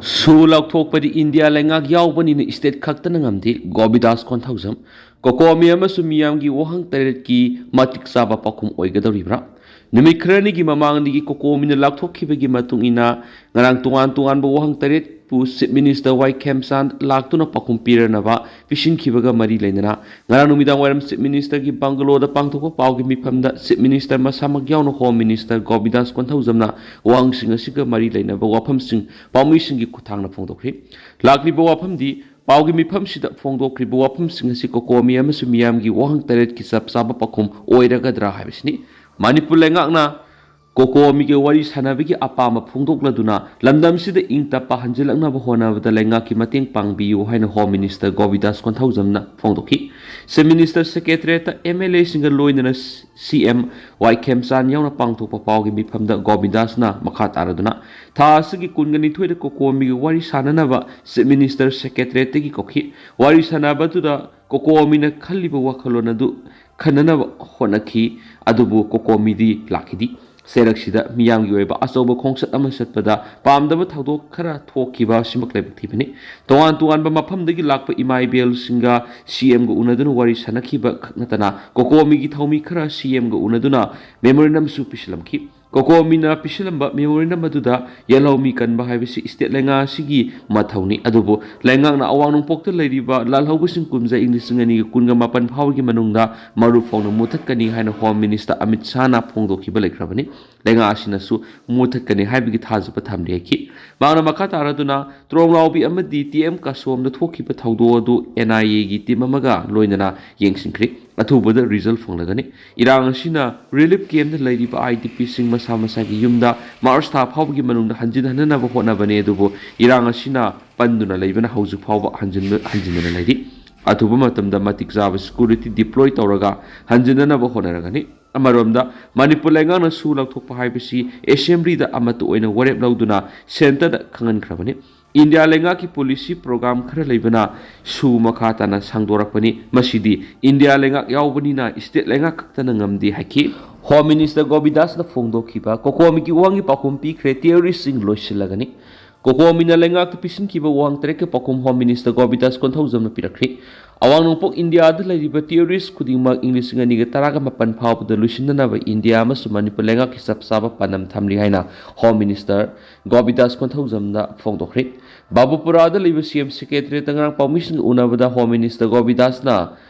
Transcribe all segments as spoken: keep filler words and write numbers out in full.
ꯁꯨ ꯂꯧꯊꯣꯛꯄꯗꯤ ꯏꯟꯗꯤꯌꯥ ꯂꯩꯉꯥꯛ ꯌꯥꯎꯕꯅꯤꯅ state ꯈꯛꯇꯅ ꯉꯝꯗꯦ, ꯒꯣꯕꯤꯗꯥꯁ ꯀꯣꯟꯊꯧꯖꯝ꯫ ꯀꯣꯀꯣꯃꯤ ꯑꯃꯁꯨꯡ ꯃꯤꯌꯥꯝꯒꯤ ꯋꯥꯍꯪ ꯇꯔꯦꯠꯀꯤ ꯃꯇꯤꯛ ꯆꯥꯕ ꯄꯥꯎꯈꯨꯝ ꯑꯣꯏꯒꯗꯧꯔꯤꯕ꯭ꯔꯥ? ꯅꯨꯃꯤꯠ ꯈꯔꯅꯤꯒꯤ ꯃꯃꯥꯡꯗꯒꯤ ꯀꯣꯀꯣꯃꯤꯅ ꯂꯥꯎꯊꯣꯛꯈꯤꯕꯒꯤ ꯃꯇꯨꯡ ꯏꯟꯅ, ꯉꯔꯥꯡ ꯇꯣꯉꯥꯟ ꯇꯣꯉꯥꯟꯕ ꯋꯥꯍꯪ ꯇꯔꯦꯠꯄꯨ Chief Minister ꯋꯥꯏ ꯈꯦꯝꯆꯥꯟ ꯂꯥꯛꯇꯨꯅ ꯄꯥꯎꯈꯨꯝ ꯄꯤꯔꯅꯕ ꯄꯤꯁꯤꯟꯈꯤꯕꯒ ꯃꯔꯤ ꯂꯩꯅꯅ, ꯉꯔꯥꯡ ꯅꯨꯃꯤꯗꯥꯡ ꯋꯥꯏꯔꯝ Chief Minister ꯒꯤ bungalow ꯗ ꯄꯥꯡꯊꯣꯛꯄ ꯄꯥꯎꯒꯤ ꯃꯤꯐꯝꯗ Chief Minister ꯃꯁꯥꯃꯛ ꯌꯥꯎꯅ Home Minister ꯒꯣꯕꯤꯗꯥꯁ ꯀꯣꯟꯊꯧꯖꯝꯅ ꯋꯥꯍꯪꯁꯤꯡ ꯑꯁꯤꯒ ꯃꯔꯤ ꯂꯩꯅꯕ ꯋꯥꯐꯝꯁꯤꯡ ꯄꯥꯎꯃꯤꯁꯤꯡꯒꯤ ꯈꯨꯠꯊꯥꯡꯗ ꯐꯣꯡꯗꯣꯛꯈꯤ꯫ ꯂꯥꯛꯂꯤꯕ ꯋꯥꯐꯝꯗꯤ, ꯄꯥꯎꯒꯤ ꯃꯤꯐꯝꯁꯤꯗ ꯐꯣꯡꯗꯣꯛꯈ꯭ꯔꯤꯕ ꯋꯥꯐꯝꯁꯤꯡ ꯑꯁꯤ ꯀꯣꯀꯣꯃꯤ ꯑꯃꯁꯨꯡ ꯃꯤꯌꯥꯝꯒꯤ ꯋꯥꯍꯪ ꯇꯔꯦꯠꯀꯤ ꯆꯞ ꯆꯥꯕ ꯄꯥꯎꯈꯨꯝ ꯑꯣꯏꯔꯒꯗ꯭ꯔꯥ ꯍꯥꯏꯕꯁꯤꯅꯤ꯫ ꯃꯅꯤꯄꯨꯔ ꯂꯩꯉꯥꯛꯅ ꯀꯣꯀꯣꯃꯤꯒ ꯋꯥꯔꯤ ꯁꯥꯟꯅꯕꯒꯤ ꯑꯄꯥꯝꯕ ꯐꯣꯡꯗꯣꯛꯂꯗꯨꯅ, ꯂꯝꯗꯝꯁꯤꯗ ꯏꯪ ꯇꯞꯄ ꯍꯟꯖꯤꯜꯂꯛꯅꯕ ꯍꯣꯠꯅꯕꯗ ꯂꯩꯉꯥꯛꯀꯤ ꯃꯇꯦꯡ ꯄꯥꯡꯕꯤꯌꯨ ꯍꯥꯏꯅ Home Minister ꯒꯣꯕꯤꯗꯥꯁ ꯀꯣꯟꯊꯧꯖꯝꯅ ꯐꯣꯡꯗꯣꯛꯈꯤ꯫ Chief Minister Secretariat ꯇ M L A ꯁꯤꯡꯒ ꯂꯣꯏꯅꯅ C M ꯋꯥꯏ ꯈꯦꯝꯆꯥꯟ ꯌꯥꯎꯅ ꯄꯥꯡꯊꯣꯛꯄ ꯄꯥꯎꯒꯤ ꯃꯤꯐꯝꯗ ꯒꯣꯕꯤꯗꯥꯁꯅ ꯃꯈꯥ ꯇꯥꯔꯗꯨꯅ, ꯊꯥ ꯑꯁꯤꯒꯤ ꯀꯨꯟꯒꯅꯤꯊꯣꯏꯗ ꯀꯣꯀꯣꯃꯤꯒ ꯋꯥꯔꯤ ꯁꯥꯟꯅꯅꯕ Chief Minister Secretariat ꯇꯒꯤ ꯀꯧꯈꯤ꯫ ꯋꯥꯔꯤ ꯁꯥꯟꯅꯕꯗꯨꯗ ꯀꯣꯀꯣꯃꯤꯅ ꯈꯜꯂꯤꯕ ꯋꯥꯈꯜꯂꯣꯟ ꯑꯗꯨ ꯈꯟꯅꯅꯕ ꯍꯣꯠꯅꯈꯤ, ꯑꯗꯨꯕꯨ ꯀꯣꯀꯣꯃꯤꯗꯤ ꯂꯥꯛꯈꯤꯗꯦ꯫ ꯆꯩꯔꯛꯁꯤꯗ ꯃꯤꯌꯥꯝꯒꯤ ꯑꯣꯏꯕ ꯑꯆꯧꯕ ꯈꯣꯡꯆꯠ ꯑꯃ ꯆꯠꯄꯗ ꯄꯥꯝꯗꯕ ꯊꯧꯗꯣꯛ ꯈꯔ ꯊꯣꯛꯈꯤꯕ ꯑꯁꯤꯃꯛ ꯂꯥꯏꯕꯛ ꯊꯤꯕꯅꯤ꯫ ꯇꯣꯉꯥꯟ ꯇꯣꯉꯥꯟꯕ ꯃꯐꯝꯗꯒꯤ ꯂꯥꯛꯄ ꯏꯃꯥ ꯏꯕꯦꯜꯁꯤꯡꯒ C M ꯒ ꯎꯅꯗꯨꯅ ꯋꯥꯔꯤ ꯁꯥꯟꯅꯈꯤꯕ ꯈꯛ ꯅꯠꯇꯅ, ꯀꯣꯀꯣꯃꯤꯒꯤ ꯊꯧꯃꯤ ꯈꯔ C M ꯒ ꯎꯅꯗꯨꯅ memorandum ꯁꯨ ꯄꯤꯁꯤꯜꯂꯝꯈꯤ꯫ ꯀꯣꯀꯣꯃꯤꯅ ꯄꯤꯁꯤꯜꯂꯝꯕ memorandum ꯑꯗꯨꯗ ꯌꯦꯜꯍꯧꯃꯤ ꯀꯟꯕ ꯍꯥꯏꯕꯁꯤ state ꯂꯩꯉꯥꯛ ꯑꯁꯤꯒꯤ ꯃꯊꯧꯅꯤ, ꯑꯗꯨꯕꯨ ꯂꯩꯉꯥꯛꯅ ꯑꯋꯥꯡ ꯅꯣꯡꯄꯣꯛꯇ ꯂꯩꯔꯤꯕ ꯂꯥꯜꯍꯧꯕꯁꯤꯡ ꯀꯨꯝꯖꯥ ꯏꯪ ꯂꯤꯁꯤꯡ ꯑꯅꯤꯒ ꯀꯨꯟꯒ ꯃꯥꯄꯟ ꯐꯥꯎꯒꯤ ꯃꯅꯨꯡꯗ ꯃꯔꯨ ꯐꯥꯎꯅ ꯃꯨꯊꯠꯀꯅꯤ ꯍꯥꯏꯅ Home Minister ꯑꯃꯤꯠ ꯁꯥꯍꯅ ꯐꯣꯡꯗꯣꯛꯈꯤꯕ ꯂꯩꯈ꯭ꯔꯕꯅꯤ꯫ ꯂꯩꯉꯥꯛ ꯑꯁꯤꯅꯁꯨ ꯃꯨꯊꯠꯀꯅꯤ ꯍꯥꯏꯕꯒꯤ ꯊꯥꯖꯕ ꯊꯝꯂꯤ ꯍꯥꯏꯈꯤ꯫ ꯃꯍꯥꯛꯅ ꯃꯈꯥ ꯇꯥꯔꯗꯨꯅ, ꯇ꯭ꯔꯣꯡꯂꯥꯎꯕꯤ ꯑꯃꯗꯤ T M ꯀꯥꯁꯣꯝꯗ ꯊꯣꯛꯈꯤꯕ ꯊꯧꯗꯣꯛ ꯑꯗꯨ N I A ꯒꯤ team ꯑꯃꯒ ꯂꯣꯏꯅꯅ ꯌꯦꯡꯁꯤꯟꯈ꯭ꯔꯤ꯫ ꯑꯊꯨꯕꯗ result ꯐꯪꯂꯒꯅꯤ꯫ ꯏꯔꯥꯡ ꯑꯁꯤꯅ relief camp ꯇ ꯂꯩꯔꯤꯕ I D P ꯁꯤꯡ ꯃꯁꯥ ꯃꯁꯥꯒꯤ ꯌꯨꯝꯗ March ꯊꯥ ꯐꯥꯎꯕꯒꯤ ꯃꯅꯨꯡꯗ ꯍꯟꯖꯤꯟꯍꯟꯅꯕ ꯍꯣꯠꯅꯕꯅꯤ, ꯑꯗꯨꯕꯨ ꯏꯔꯥꯡ ꯑꯁꯤꯅ ꯄꯟꯗꯨꯅ ꯂꯩꯕꯅ ꯍꯧꯖꯤꯛ ꯐꯥꯎꯕ ꯍꯟꯖꯤꯟꯕ-, ꯍꯟꯖꯤꯟꯗꯅ ꯂꯩꯔꯤ꯫ ꯑꯊꯨꯕ ꯃꯇꯝꯗ ꯃꯇꯤꯛ ꯆꯥꯕ security deploy ꯇꯧꯔꯒ ꯍꯟꯖꯤꯟꯅꯅꯕ ꯍꯣꯠꯅꯔꯒꯅꯤ꯫ ꯑꯃꯔꯣꯝꯗ, ꯃꯅꯤꯄꯨꯔ ꯂꯩꯉꯥꯛꯅ ꯁꯨ ꯂꯧꯊꯣꯛꯄ ꯍꯥꯏꯕꯁꯤ assembly ꯗ ꯑꯃꯠꯇ ꯑꯣꯏꯅ ꯋꯥꯔꯦꯞ ꯂꯧꯗꯨꯅ centre ꯗ ꯈꯪꯍꯟꯈ꯭ꯔꯕꯅꯤ꯫ ꯏꯟꯗꯤꯌꯥ ꯂꯩꯉꯥꯛꯀꯤ policy program ꯈꯔ ꯂꯩꯕꯅ ꯁꯨ ꯃꯈꯥ ꯇꯥꯅ ꯁꯥꯡꯗꯣꯔꯛꯄꯅꯤ꯫ ꯃꯁꯤꯗꯤ ꯏꯟꯗꯤꯌꯥ ꯂꯩꯉꯥꯛ ꯌꯥꯎꯕꯅꯤꯅ state ꯂꯩꯉꯥꯛ ꯈꯛꯇꯅ ꯉꯝꯗꯦ ꯍꯥꯏꯈꯤ꯫ Home Minister ꯒꯣꯕꯤꯗꯥꯁꯅ ꯐꯣꯡꯗꯣꯛꯈꯤꯕ, ꯀꯣꯀꯣꯃꯤꯒꯤ ꯋꯥꯍꯪꯒꯤ ꯄꯥꯎꯈꯨꯝ ꯄꯤꯈ꯭ꯔꯦ, terrorist ꯁꯤꯡ ꯂꯣꯏꯁꯤꯜꯂꯒꯅꯤ꯫ ꯀꯣꯀꯣꯃꯤꯅ ꯂꯩꯉꯥꯛꯇ ꯄꯤꯁꯤꯟꯈꯤꯕ ꯋꯥꯍꯪ ꯇꯔꯦꯠꯀꯤ ꯄꯥꯎꯈꯨꯝ ꯍꯣꯝ ꯃꯤꯅꯤꯁꯇꯔ ꯒꯣꯕꯤꯟꯗꯥꯁ ꯀꯣꯟꯊꯧꯖꯝꯅ ꯄꯤꯔꯛꯈ꯭ꯔꯤ꯫ ꯑꯋꯥꯡ ꯅꯣꯡꯄꯣꯛ ꯏꯟꯗꯤꯌꯥꯗ ꯂꯩꯔꯤꯕ ꯇꯦꯔꯣꯔꯤꯁ ꯈꯨꯗꯤꯡꯃꯛ ꯏꯪ ꯂꯤꯁꯤꯡ ꯑꯅꯤꯒ ꯇꯔꯥꯒ ꯃꯥꯄꯟ ꯐꯥꯎꯕꯗ ꯂꯣꯏꯁꯤꯟꯅꯅꯕ ꯏꯟꯗꯤꯌꯥ ꯑꯃꯁꯨꯡ ꯃꯅꯤꯄꯨꯔ ꯂꯩꯉꯥꯛꯀꯤ ꯆꯞ ꯆꯥꯕ ꯄꯥꯟꯗꯝ ꯊꯝꯂꯤ ꯍꯥꯏꯅ ꯍꯣꯝ ꯃꯤꯅꯤꯁꯇꯔ ꯒꯣꯕꯤꯟꯗꯥꯁ ꯀꯣꯟꯊꯧꯖꯝꯅ ꯐꯣꯡꯗꯣꯛꯈ꯭ꯔꯤ꯫ ꯕꯥꯕꯨꯄꯨꯔꯥꯗ ꯂꯩꯕ ꯁꯤ ꯑꯦꯝ ꯁꯦꯀ꯭ꯔꯦꯇꯔꯤꯌꯦꯠꯇ ꯉꯔꯥꯡ ꯄꯥꯎꯃꯤꯁꯤꯡꯒ ꯎꯅꯕꯗ ꯍꯣꯝ ꯃꯤꯅꯤꯁꯇꯔ ꯒꯣꯕꯤꯟꯗꯥꯁꯅ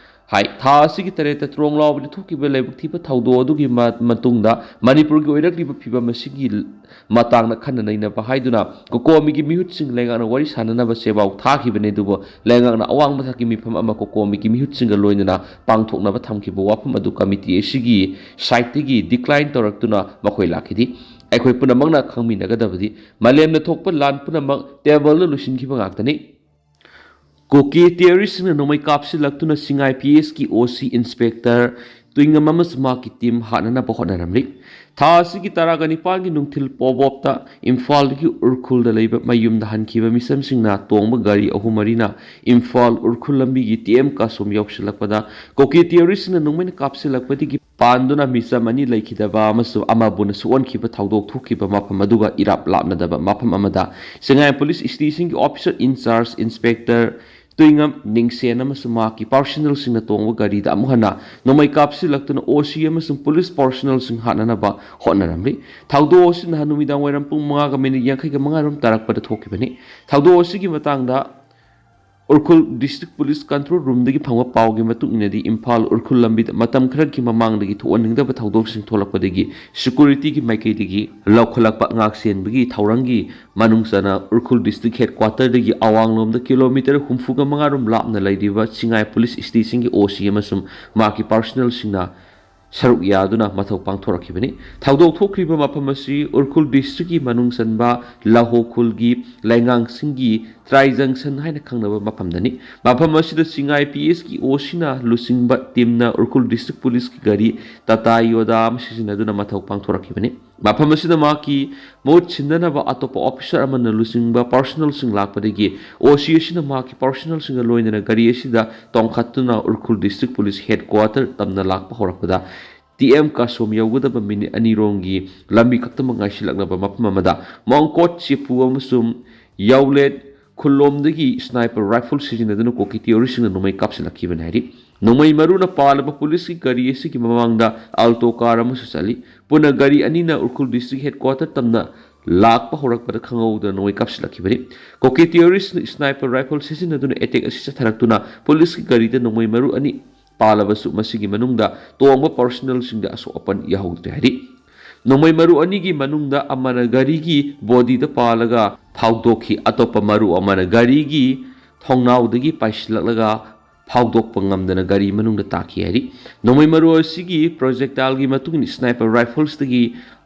ꯍꯥꯏ, ꯊꯥ ꯑꯁꯤꯒꯤ ꯇꯔꯦꯠꯇ ꯇ꯭ꯔꯣꯡ ꯂꯥꯎꯕꯗ ꯊꯣꯛꯈꯤꯕ ꯂꯥꯏꯕꯛ ꯊꯤꯕ ꯊꯧꯗꯣꯛ ꯑꯗꯨꯒꯤ ꯃ-, ꯃꯇꯨꯡꯗ ꯃꯅꯤꯄꯨꯔꯒꯤ ꯑꯣꯏꯔꯛꯂꯤꯕ ꯐꯤꯕꯝ ꯑꯁꯤꯒꯤ ꯃꯇꯥꯡꯗ ꯈꯟꯅ ꯅꯩꯅꯕ ꯍꯥꯏꯗꯨꯅ ꯀꯣꯀꯣꯃꯤꯒꯤ ꯃꯤꯍꯨꯠꯁꯤꯡ ꯂꯩꯉꯥꯛꯅ ꯋꯥꯔꯤ ꯁꯥꯟꯅꯅꯕ ꯆꯦꯄꯥꯎ ꯊꯥꯈꯤꯕꯅꯤ, ꯑꯗꯨꯕꯨ ꯂꯩꯉꯥꯛꯅ ꯑꯋꯥꯡꯕ ꯊꯥꯛꯀꯤ ꯃꯤꯐꯝ ꯑꯃ ꯀꯣꯀꯣꯃꯤꯒꯤ ꯃꯤꯍꯨꯠꯁꯤꯡꯒ ꯂꯣꯏꯅꯅ ꯄꯥꯡꯊꯣꯛꯅꯕ ꯊꯝꯈꯤꯕ ꯋꯥꯐꯝ ꯑꯗꯨ ꯀꯃꯤꯇꯤ ꯑꯁꯤꯒꯤ ꯁꯥꯏꯠꯇꯒꯤ ꯗꯤꯀ꯭ꯂꯥꯏꯟ ꯇꯧꯔꯛꯇꯨꯅ ꯃꯈꯣꯏ ꯂꯥꯛꯈꯤꯗꯤ꯫ ꯑꯩꯈꯣꯏ ꯄꯨꯝꯅꯃꯛꯅ ꯈꯪꯃꯤꯟꯅꯒꯗꯕꯗꯤ ꯃꯥꯂꯦꯝꯗ ꯊꯣꯛꯄ ꯂꯥꯟ ꯄꯨꯝꯅꯃꯛ ꯇꯦꯕꯜꯗ ꯂꯣꯏꯁꯤꯟꯈꯤꯕ ꯉꯥꯛꯇꯅꯤ꯫ ꯀꯨꯀꯤ ꯇꯦꯔꯣꯔꯤꯁꯁꯤꯡꯅ ꯅꯣꯡꯃꯩ ꯀꯥꯞꯁꯤꯜꯂꯛꯇꯨꯅ ꯁꯤꯡꯉꯥꯏ ꯄꯤ ꯑꯦꯁꯀꯤ ꯑꯣ ꯁꯤ ꯏꯟꯁꯄꯦꯛꯇꯔ ꯇꯨꯏꯉꯝ ꯑꯃꯁꯨꯡ ꯃꯍꯥꯛꯀꯤ ꯇꯤꯝ ꯍꯥꯠꯅꯅꯕ ꯍꯣꯠꯅꯔꯝꯂꯤ꯫ ꯊꯥ ꯑꯁꯤꯒꯤ ꯇꯔꯥꯒ ꯅꯤꯄꯥꯟꯒꯤ ꯅꯨꯡꯊꯤꯜ ꯄꯣꯕꯣꯞꯇ ꯏꯝꯐꯥꯜꯗꯒꯤ ꯎꯔꯈꯨꯜꯗ ꯂꯩꯕ ꯃꯌꯨꯝꯗ ꯍꯟꯈꯤꯕ ꯃꯤꯆꯝꯁꯤꯡꯅ ꯇꯣꯡꯕ ꯒꯥꯔꯤ ꯑꯍꯨꯝ ꯃꯔꯤꯅ ꯏꯝꯐꯥꯜ ꯎꯔꯈꯨꯜ ꯂꯝꯕꯤꯒꯤ ꯇꯤ ꯑꯦꯝ ꯀꯥꯁꯣꯝ ꯌꯧꯁꯤꯜꯂꯛꯄꯗ ꯀꯨꯀꯤ ꯇꯦꯔꯣꯔꯤꯁꯁꯤꯡꯅ ꯅꯣꯡꯃꯩꯅ ꯀꯥꯞꯁꯤꯜꯂꯛꯄꯗꯒꯤ ꯄꯥꯟꯗꯨꯅ ꯃꯤꯆꯝ ꯑꯅꯤ ꯂꯩꯈꯤꯗꯕ ꯑꯃꯁꯨꯡ ꯑꯃꯕꯨꯅ ꯁꯣꯛꯍꯟꯈꯤꯕ ꯊꯧꯗꯣꯛ ꯊꯣꯛꯈꯤꯕ ꯃꯐꯝ ꯑꯗꯨꯒ ꯏꯔꯥꯞ ꯂꯥꯞꯅꯗꯕ ꯃꯐꯝ ꯑꯃꯗ ꯁꯉꯥꯏ ꯄꯨꯂꯤꯁ ꯁ꯭ꯇꯦꯁꯟꯒꯤ ꯑꯣꯐꯤꯁꯔ ꯏꯟꯆꯥꯔꯖ ꯏꯟꯁꯄꯦꯛꯇꯔ ꯇꯨꯏꯉꯝ ꯅꯤꯡꯁꯦꯟ ꯑꯃꯁꯨꯡ ꯃꯍꯥꯛꯀꯤ ꯄꯥꯔꯁꯅꯦꯜꯁꯤꯡꯅ ꯇꯣꯡꯕ ꯒꯥꯔꯤꯗ ꯑꯃꯨꯛ ꯍꯟꯅ ꯅꯣꯡꯃꯩ ꯀꯥꯞꯁꯤꯜꯂꯛꯇꯨꯅ ꯑꯣ ꯁꯤ ꯑꯃꯁꯨꯡ ꯄꯨꯂꯤꯁ ꯄꯥꯔꯁꯅꯦꯜꯁꯤꯡ ꯍꯥꯠꯅꯅꯕ ꯍꯣꯠꯅꯔꯝꯂꯤ꯫ ꯊꯧꯗꯣꯛ ꯑꯁꯤ ꯅꯍꯥꯟ ꯅꯨꯃꯤꯗꯥꯡ ꯋꯥꯏꯔꯝ ꯄꯨꯡ ꯃꯉꯥꯒ ꯃꯤꯅꯤꯠ ꯌꯥꯡꯈꯩꯒ ꯃꯉꯥ ꯔꯣꯝ ꯇꯥꯔꯛꯄꯗ ꯊꯣꯛꯈꯤꯕꯅꯤ꯫ ꯊꯧꯗꯣꯛ ꯑꯁꯤꯒꯤ ꯃꯇꯥꯡꯗ ꯎꯔꯈꯨꯜ ꯗꯤꯁꯇ꯭ꯔꯤꯛ ꯄꯨꯂꯤꯁ ꯀꯟꯇ꯭ꯔꯣꯜ ꯔꯨꯝꯗꯒꯤ ꯐꯪꯕ ꯄꯥꯎꯒꯤ ꯃꯇꯨꯡ ꯏꯟꯅꯗꯤ, ꯏꯝꯐꯥꯜ ꯎꯔꯈꯨꯜ ꯂꯝꯕꯤꯗ ꯃꯇꯝ ꯈꯔꯒꯤ ꯃꯃꯥꯡꯗꯒꯤ ꯊꯣꯛꯍꯟꯅꯤꯡꯗꯕ ꯊꯧꯗꯣꯛꯁꯤꯡ ꯊꯣꯛꯂꯛꯄꯗꯒꯤ ꯁꯦꯀ꯭ꯌꯨꯔꯤꯇꯤꯒꯤ ꯃꯥꯏꯀꯩꯗꯒꯤ ꯂꯧꯈꯠꯂꯛꯄ ꯉꯥꯛꯁꯦꯟꯕꯒꯤ ꯊꯧꯔꯝꯒꯤ ꯃꯅꯨꯡ ꯆꯟꯅ ꯎꯔꯈꯨꯜ ꯗꯤꯁꯇ꯭ꯔꯤꯛ ꯍꯦꯗꯀ꯭ꯋꯥꯇꯔꯗꯒꯤ ꯑꯋꯥꯡꯂꯣꯝꯗ ꯀꯤꯂꯣꯃꯤꯇꯔ ꯍꯨꯝꯐꯨꯒ ꯃꯉꯥ ꯔꯣꯝ ꯂꯥꯞꯅ ꯂꯩꯔꯤꯕ ꯁꯤꯡꯉꯥꯏ ꯄꯨꯂꯤꯁ ꯁ꯭ꯇꯦꯁꯟꯒꯤ ꯑꯣ ꯁꯤ ꯑꯃꯁꯨꯡ ꯃꯍꯥꯛꯀꯤ ꯄꯥꯔꯁꯅꯦꯜꯁꯤꯡꯅ ꯁꯔꯨꯛ ꯌꯥꯗꯨꯅ ꯃꯊꯧ ꯄꯥꯡꯊꯣꯔꯛꯈꯤꯕꯅꯤ꯫ ꯊꯧꯗꯣꯛ ꯊꯣꯛꯈ꯭ꯔꯤꯕ ꯃꯐꯝ ꯑꯁꯤ ꯎꯔꯈꯨꯜ ꯗꯤꯁꯇ꯭ꯔꯤꯛꯀꯤ ꯃꯅꯨꯡ ꯆꯟꯕ ꯂꯥꯍꯣ ꯈꯨꯜꯒꯤ ꯂꯩꯉꯥꯡꯁꯤꯡꯒꯤ ꯇ꯭ꯔꯥꯏ ꯖꯪꯁꯟ ꯍꯥꯏꯅ ꯈꯪꯅꯕ ꯃꯐꯝꯗꯅꯤ꯫ ꯃꯐꯝ ꯑꯁꯤꯗ ꯁꯤꯡꯉꯥꯏ ꯄꯤ ꯑꯦꯁꯀꯤ ꯑꯣ ꯁꯤꯅ ꯂꯨꯆꯤꯡꯕ ꯇꯤꯝꯅ ꯎꯔꯈꯨꯜ ꯗꯤꯁꯇ꯭ꯔꯤꯛ ꯄꯨꯂꯤꯁꯀꯤ ꯒꯥꯔꯤ ꯇꯥꯇꯥ ꯌꯣꯗꯥ ꯑꯃ ꯁꯤꯖꯤꯟꯅꯗꯨꯅ ꯃꯊꯧ ꯄꯥꯡꯊꯣꯔꯛꯈꯤꯕꯅꯤ꯫ ꯃꯐꯝ ꯑꯁꯤꯗ ꯃꯍꯥꯛꯀꯤ ꯃꯍꯨꯠ ꯁꯤꯟꯅꯅꯕ ꯑꯇꯣꯞꯄ ꯑꯣꯐꯤꯁꯔ ꯑꯃꯅ ꯂꯨꯆꯤꯡꯕ ꯄꯥꯔꯁꯅꯦꯜꯁꯤꯡ ꯂꯥꯛꯄꯗꯒꯤ ꯑꯣ ꯁꯤ ꯑꯁꯤꯅ ꯃꯍꯥꯛꯀꯤ ꯄꯥꯔꯁꯅꯦꯜꯁꯤꯡꯒ ꯂꯣꯏꯅꯅ ꯒꯥꯔꯤ ꯑꯁꯤꯗ ꯇꯣꯡꯈꯠꯇꯨꯅ ꯎꯔꯈꯨꯜ ꯗꯤꯁꯇ꯭ꯔꯤꯛ ꯄꯨꯂꯤꯁ ꯍꯦꯗꯀ꯭ꯋꯥꯇꯔ ꯇꯝꯅ ꯂꯥꯛꯄ ꯍꯧꯔꯛꯄꯗ ꯇꯤ ꯑꯦꯝ ꯀꯥꯁꯣꯝ ꯌꯧꯒꯗꯕ ꯃꯤꯅꯤꯠ ꯑꯅꯤꯔꯣꯝꯒꯤ ꯂꯝꯕꯤ ꯈꯛꯇꯃꯛ ꯉꯥꯏꯁꯤꯜꯂꯛꯂꯕ ꯃꯐꯝ ꯑꯃꯗ ꯃꯣꯡꯀꯣꯠ ꯆꯤꯐꯨ ꯑꯃꯁꯨꯡ ꯌꯥꯎꯂꯦꯠ ꯈꯨꯜꯂꯣꯝꯗꯒꯤ sniper rifle ꯁꯤꯖꯤꯟꯅꯗꯨꯅ ꯀꯨꯀꯤ ꯇꯦꯔꯣꯔꯤꯁꯁꯤꯡꯅ ꯅꯣꯡꯃꯩ ꯀꯥꯞꯁꯤꯜꯂꯛꯈꯤꯕꯅꯤ ꯍꯥꯏꯔꯤ꯫ ꯅꯣꯡꯃꯩ ꯃꯔꯨꯅ ꯄꯥꯜꯂꯕ ꯄꯨꯂꯤꯁꯀꯤ ꯒꯥꯔꯤ ꯑꯁꯤꯒꯤ ꯃꯃꯥꯡꯗ ꯑꯜꯇꯣ ꯀꯥꯔ ꯑꯃꯁꯨ ꯆꯠꯂꯤ꯫ ꯄꯨꯟꯅ ꯒꯥꯔꯤ ꯑꯅꯤꯅ ꯎꯈ꯭ꯔꯨꯜ ꯗꯤꯁꯇ꯭ꯔꯤꯛ ꯍꯦꯗꯀ꯭ꯋꯥꯇꯔ ꯇꯝꯅ ꯂꯥꯛꯄ ꯍꯧꯔꯛꯄꯗ ꯈꯪꯍꯧꯗꯅ ꯅꯣꯡꯃꯩ ꯀꯥꯞꯁꯤꯜꯂꯛꯈꯤꯕꯅꯤ꯫ ꯀꯨꯀꯤ ꯇꯦꯔꯣꯔꯤꯁꯅ sniper rifle ꯁꯤꯖꯤꯟꯅꯗꯨꯅ ꯑꯦꯇꯦꯛ ꯑꯁꯤ ꯆꯠꯊꯔꯛꯇꯨꯅ ꯄꯨꯂꯤꯁꯀꯤ ꯒꯥꯔꯤꯗ ꯅꯣꯡꯃꯩ ꯃꯔꯨ ꯑꯅꯤ ꯄꯥꯜꯂꯕꯁꯨ ꯃꯁꯤꯒꯤ ꯃꯅꯨꯡꯗ ꯇꯣꯡꯕ ꯄꯔꯁꯣꯅꯦꯜꯁꯤꯡꯗ ꯑꯁꯣꯛ ꯑꯄꯟ ꯌꯥꯎꯍꯧꯗ꯭ꯔꯦ ꯍꯥꯏꯔꯤ꯫ ꯅꯣꯡꯃꯩ ꯃꯔꯨ ꯑꯅꯤꯒꯤ ꯃꯅꯨꯡꯗ ꯑꯃꯅ ꯒꯥꯔꯤꯒꯤ ꯕꯣꯗꯤꯗ ꯄꯥꯜꯂꯒ ꯐꯥꯎꯗꯣꯛꯈꯤ, ꯑꯇꯣꯞꯄ ꯃꯔꯨ ꯑꯃꯅ ꯒꯥꯔꯤꯒꯤ ꯊꯣꯡꯅꯥꯎꯗꯒꯤ ꯄꯥꯏꯁꯤꯜꯂꯛꯂꯒ ꯐꯥꯎꯗꯣꯛꯄ ꯉꯝꯗꯅ ꯒꯥꯔꯤ ꯃꯅꯨꯡꯗ ꯇꯥꯈꯤ ꯍꯥꯏꯔꯤ꯫ ꯅꯣꯡꯃꯩ ꯃꯔꯨ ꯑꯁꯤꯒꯤ ꯄ꯭ꯔꯣꯖꯦꯛꯇꯥꯏꯜꯒꯤ ꯃꯇꯨꯡ ꯏꯟꯅ sniper riflesꯇꯒꯤ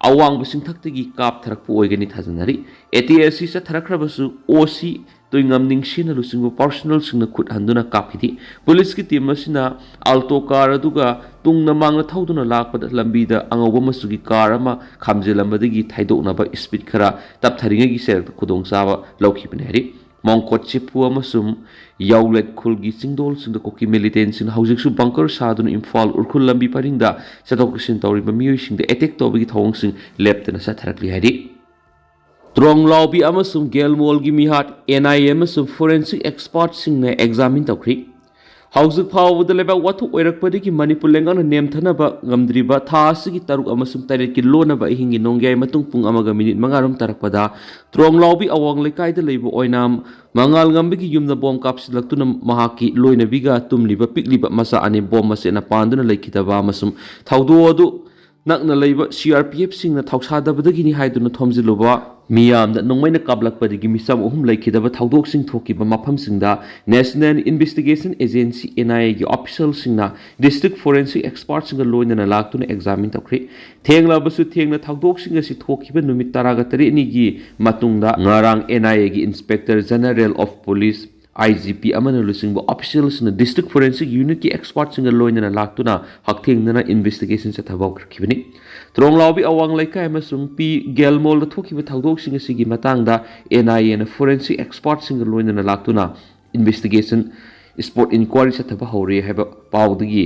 ꯑꯋꯥꯡꯕ ꯆꯤꯡꯊꯛꯇꯒꯤ ꯀꯥꯞꯊꯔꯛꯄ ꯑꯣꯏꯒꯅꯤ ꯊꯥꯖꯅꯔꯤ꯫ ꯑꯦꯇꯦꯛ ꯑꯁꯤ ꯆꯠꯊꯔꯛꯈ꯭ꯔꯕꯁꯨ ꯑꯣ ꯁꯤ ꯇꯣꯏꯉꯝ ꯅꯤꯡꯁꯦꯟꯅ ꯂꯨꯆꯤꯡꯕ ꯄꯔꯁꯣꯅꯦꯜꯁꯤꯡꯅ ꯈꯨꯠ ꯍꯟꯗꯨꯅ ꯀꯥꯞꯈꯤꯗꯦ꯫ ꯄꯨꯂꯤꯁꯀꯤ ꯇꯤꯝ ꯑꯁꯤꯅ ꯑꯜꯇꯣ ꯀꯥꯔ ꯑꯗꯨꯒ ꯇꯨꯡꯅ ꯃꯥꯡꯅ ꯊꯧꯗꯨꯅ ꯂꯥꯛꯄꯗ ꯂꯝꯕꯤꯗ ꯑꯉꯧꯕ ꯃꯆꯨꯒꯤ ꯀꯥꯔ ꯑꯃ ꯈꯥꯝꯖꯤꯜꯂꯝꯕꯗꯒꯤ ꯊꯩꯗꯣꯛꯅꯕ ꯏꯁꯄꯤꯗ ꯈꯔ ꯇꯞꯊꯔꯤꯉꯩꯒꯤ ꯆꯩꯔꯛꯇ ꯈꯨꯗꯣꯡꯆꯥꯕ ꯂꯧꯈꯤꯕꯅꯤ ꯍꯥꯏꯔꯤ꯫ ꯃꯣꯡꯀꯣꯠ ꯆꯤꯐꯨ ꯑꯃꯁꯨꯡ ꯌꯥꯎꯂꯦꯠ ꯈꯨꯜꯒꯤ ꯆꯤꯡꯗꯣꯜꯁꯤꯡꯗ ꯀꯨꯀꯤ ꯃꯤꯂꯤꯇꯦꯟꯁꯤꯡꯅ ꯍꯧꯖꯤꯛꯁꯨ ꯕꯪꯀꯔ ꯁꯥꯗꯨꯅ ꯏꯝꯐꯥꯜ ꯎꯈ꯭ꯔꯨꯜ ꯂꯝꯕꯤ ꯄꯔꯤꯡꯗ ꯆꯠꯊꯣꯛ ꯆꯠꯁꯤꯟ ꯇꯧꯔꯤꯕ ꯃꯤꯑꯣꯏꯁꯤꯡꯗ ꯑꯦꯇꯦꯛ ꯇꯧꯕꯒꯤ ꯊꯧꯑꯣꯡꯁꯤꯡ ꯂꯦꯞꯇꯅ ꯆꯠꯊꯔꯛꯂꯤ ꯍꯥꯏꯔꯤ꯫ ꯇ꯭ꯔꯣꯡꯂꯥꯎꯕꯤ ꯑꯃꯁꯨꯡ ꯒꯦꯜꯃꯣꯜꯒꯤ ꯃꯤꯍꯥꯠ ꯑꯦꯟ ꯑꯥꯏ ꯑꯦ ꯑꯃꯁꯨꯡ ꯐꯣꯔꯦꯟꯁꯤꯛ ꯑꯦꯛꯁꯄꯥꯔꯠꯁꯤꯡꯅ ꯑꯦꯛꯖꯥꯃꯤꯟ ꯇꯧꯈ꯭ꯔꯤ꯫ ꯍꯧꯖꯤꯛ ꯐꯥꯎꯕꯗ ꯂꯩꯕꯥꯛ ꯋꯥꯊꯣꯛ ꯑꯣꯏꯔꯛꯄꯗꯒꯤ ꯃꯅꯤꯄꯨꯔ ꯂꯩꯉꯥꯛꯅ ꯅꯦꯝꯊꯅꯕ ꯉꯝꯗ꯭ꯔꯤꯕ ꯊꯥ ꯑꯁꯤꯒꯤ ꯇꯔꯨꯛ ꯑꯃꯁꯨꯡ ꯇꯔꯦꯠꯀꯤ ꯂꯣꯟꯅꯕ ꯑꯍꯤꯡꯒꯤ ꯅꯣꯡꯌꯥꯏ ꯃꯇꯨꯡ ꯄꯨꯡ ꯑꯃꯒ ꯃꯤꯅꯤꯠ ꯃꯉꯥꯔꯣꯝ ꯇꯥꯔꯛꯄꯗ ꯇ꯭ꯔꯣꯡꯂꯥꯎꯕꯤ ꯑꯋꯥꯡ ꯂꯩꯀꯥꯏꯗ ꯂꯩꯕ ꯑꯣꯏꯅꯥꯝ ꯃꯉꯥꯜꯉꯝꯕꯒꯤ ꯌꯨꯝꯗ ꯕꯣꯝ ꯀꯥꯞꯁꯤꯜꯂꯛꯇꯨꯅ ꯃꯍꯥꯛꯀꯤ ꯂꯣꯏꯅꯕꯤꯒ ꯇꯨꯝꯂꯤꯕ ꯄꯤꯛꯂꯤꯕ ꯃꯆꯥ ꯑꯅꯤ ꯕꯣꯝ ꯃꯆꯦꯠꯅ ꯄꯥꯟꯗꯨꯅ ꯂꯩꯈꯤꯗꯕ ꯑꯃꯁꯨꯡ ꯊꯧꯗꯣꯛ ꯑꯗꯨ ꯅꯛꯅ ꯂꯩꯕ ꯁꯤ ꯑꯥꯔ ꯄꯤ ꯑꯦꯐꯁꯤꯡꯅ ꯊꯧꯁꯥꯗꯕꯗꯒꯤꯅꯤ ꯍꯥꯏꯗꯨꯅ ꯊꯣꯝꯖꯤꯜꯂꯨꯕ ꯃꯤꯌꯥꯝꯗ ꯅꯣꯡꯃꯩꯅ ꯀꯥꯞꯂꯛꯄꯗꯒꯤ ꯃꯤꯆꯝ ꯑꯍꯨꯝ ꯂꯩꯈꯤꯗꯕ ꯊꯧꯗꯣꯛꯁꯤꯡ ꯊꯣꯛꯈꯤꯕ ꯃꯐꯝꯁꯤꯡꯗ National Investigation Agency, ꯑꯦꯟ ꯑꯥꯏ ꯑꯦꯒꯤ ꯑꯣꯐꯤꯁꯤꯌꯦꯜꯁꯤꯡꯅ ꯗꯤꯁꯇ꯭ꯔꯤꯛ ꯐꯣꯔꯦꯟꯁꯤꯛ ꯑꯦꯛꯁꯄꯥꯔꯠꯁꯤꯡꯒ ꯂꯣꯏꯅꯅ ꯂꯥꯛꯇꯨꯅ ꯑꯦꯛꯖꯥꯃꯤꯟ ꯇꯧꯈ꯭ꯔꯤ꯫ ꯊꯦꯡꯂꯕꯁꯨ ꯊꯦꯡꯅ ꯊꯧꯗꯣꯛꯁꯤꯡ ꯑꯁꯤ ꯊꯣꯛꯈꯤꯕ ꯅꯨꯃꯤꯠ ꯇꯔꯥꯒ ꯇꯔꯦꯠꯅꯤꯒꯤ ꯃꯇꯨꯡꯗ ꯉꯔꯥꯡ ꯑꯦꯟ ꯑꯥꯏ ꯑꯦꯒꯤ inspector general of police, I G P ꯑꯃꯅ ꯂꯨꯆꯤꯡꯕ ꯑꯣꯐꯤꯁꯤꯌꯦꯜꯁꯤꯡꯅ ꯗꯤꯁꯇ꯭ꯔꯤꯛ ꯐꯣꯔꯦꯟꯁꯤꯛ ꯌꯨꯅꯤꯠꯀꯤ ꯑꯦꯛꯁꯄꯥꯔꯠꯁꯤꯡꯒ ꯂꯣꯏꯅꯅ ꯂꯥꯛꯇꯨꯅ ꯍꯛꯊꯦꯡꯅꯅ ꯏꯟꯚꯦꯁꯇꯤꯒꯦꯁꯟ ꯆꯠꯊꯕ ꯍꯧꯈꯤꯕꯅꯤ꯫ ꯇ꯭ꯔꯣꯡꯂꯥꯎꯕꯤ ꯑꯋꯥꯡ ꯂꯩꯀꯥꯏ ꯑꯃꯁꯨꯡ ꯄꯤ ꯒꯦꯜꯃꯣꯜꯗ ꯊꯣꯛꯈꯤꯕ ꯊꯧꯗꯣꯛꯁꯤꯡ ꯑꯁꯤꯒꯤ ꯃꯇꯥꯡꯗ ꯑꯦꯟ ꯑꯥꯏ ꯑꯦꯅ ꯐꯣꯔꯦꯟꯁꯤꯛ ꯑꯦꯛꯁꯄꯥꯔꯠꯁꯤꯡꯒ ꯂꯣꯏꯅꯅ ꯂꯥꯛꯇꯨꯅ ꯏꯟꯚꯦꯁꯇꯤꯒꯦꯁꯟ, ꯁ꯭ꯄꯣꯠ ꯏꯟꯀ꯭ꯋꯥꯏꯔꯤ ꯆꯠꯊꯕ ꯍꯧꯔꯦ ꯍꯥꯏꯕ ꯄꯥꯎꯗꯒꯤ